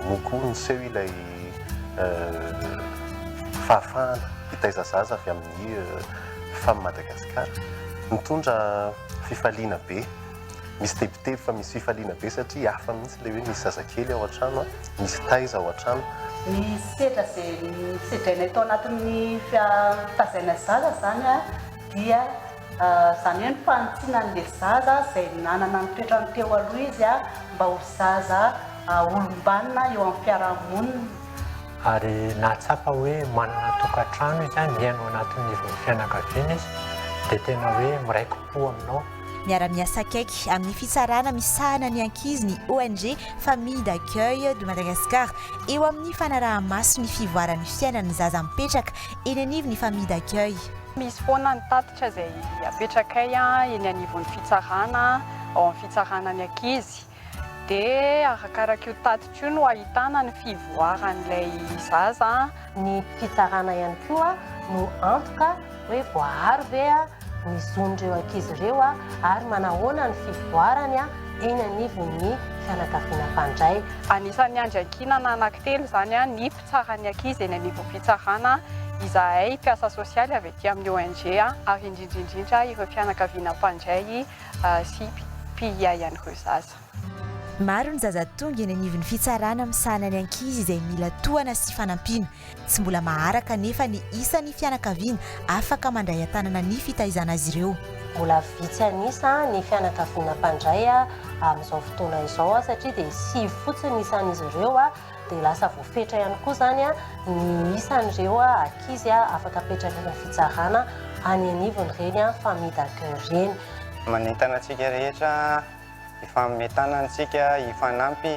moa koa niseho ilay fahafahana hitaiza zaza avy amin'ny Femme Madagascar. Nitondra fifaliana be, misy tebiteby fa misy fifaliana be satria hafa mihitsy ilay hoe misy zazakely ao an-trano, misy taiza ao an-trano. Ny sedra izay nosedrainay tao anatin'ny fitazaina zaza izany dia izany hoe ny fanitsiana an'ilay zaza izay nanana ny toetrany teo aloha izy mba ho zaza olom-banona eo amin'ny fiarahamonina. Ary nahatsapa hoe manana tokantrano izy, miaina ao anatin'ny ivon'ny fianakaviana izy, dia tena hoe miraiki-po aminao. Miara-miasa akaiky amin'ny fitsarana misahana ny ankizy ny ONG Famille d'accueil de Madagascar eo amin'ny fanaraha-maso ny fivoaran'ny fiainan'ny zaza mipetraka eny anivon'ny famille d'accueil. Misy foana ny tatitra izay apetrakay eny anivon'ny fitsarana, ao amin'ny fitsarana ny ankizy. Dia arakarak'io tatitra io no ahitana ny fivoaran'ilay zaza. Ny fitsarana ihany koa no antoka hoe voaaro ve ny zon'ireo ankizy ireo ary manahoana ny fivoarany eny anivon'ny fianakaviana mpandray. Anisan'ny andry ankinana anankitelo izany ny mpitsara ny ankizy eny anivon'ny fitsarana, izahay mpiasa sosialy avy aty amin'ny ONG ary indrindra indrindra ireo fianakaviana mpandray sy mpiahy an'ireo zaza. Maro ny zaza tonga eny anivon'ny fitsarana misahana ny ankizy izay mila tohana sy fanampiana. Tsy mbola maharaka anefa ny isan'ny fianakaviana afaka mandray an-tanana ny fitaizana azy ireo. Mbola vitsy an'isa ny fianakaviana mpandray amin'izao fotoana izao satria dia sivy fotsiny ny isan'izy ireo dia lasa voafetra ihany koa izany ny isan'ireo ankizy afaka apetraky ny fitsarana any anivon'ireny famille d'accueil ireny. Manentana antsika rehetra hifanome tanana isika, hifanampy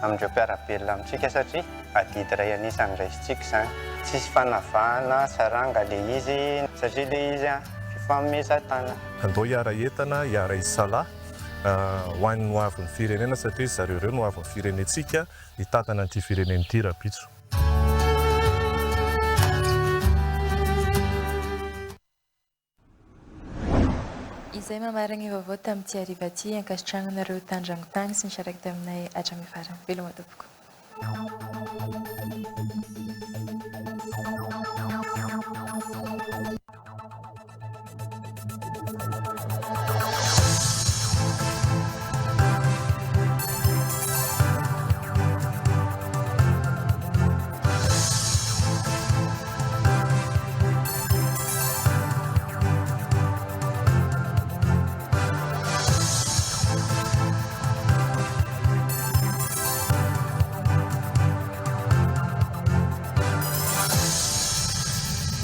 amin'ireo mpiara-belona amintsika satria adidy iray anisan'ny raisintsika izany. Tsisy fanavahana saranga ilay izy satria ilay izy fifanomezan-tanana. Andao hiara-hientana, hiara-hisalahy ho an'ny ho avin'ny firenena satria zareo ireo no ho avin'ny firenentsika hitantana an'ity firenena ity rahampitso. Izay mamaragna ny vaovao tamin'ity hariva ity, ankasitrahana anareo tandragno tagny sy nisaraka taminay hatramin'ny farany. Veloma tompoko.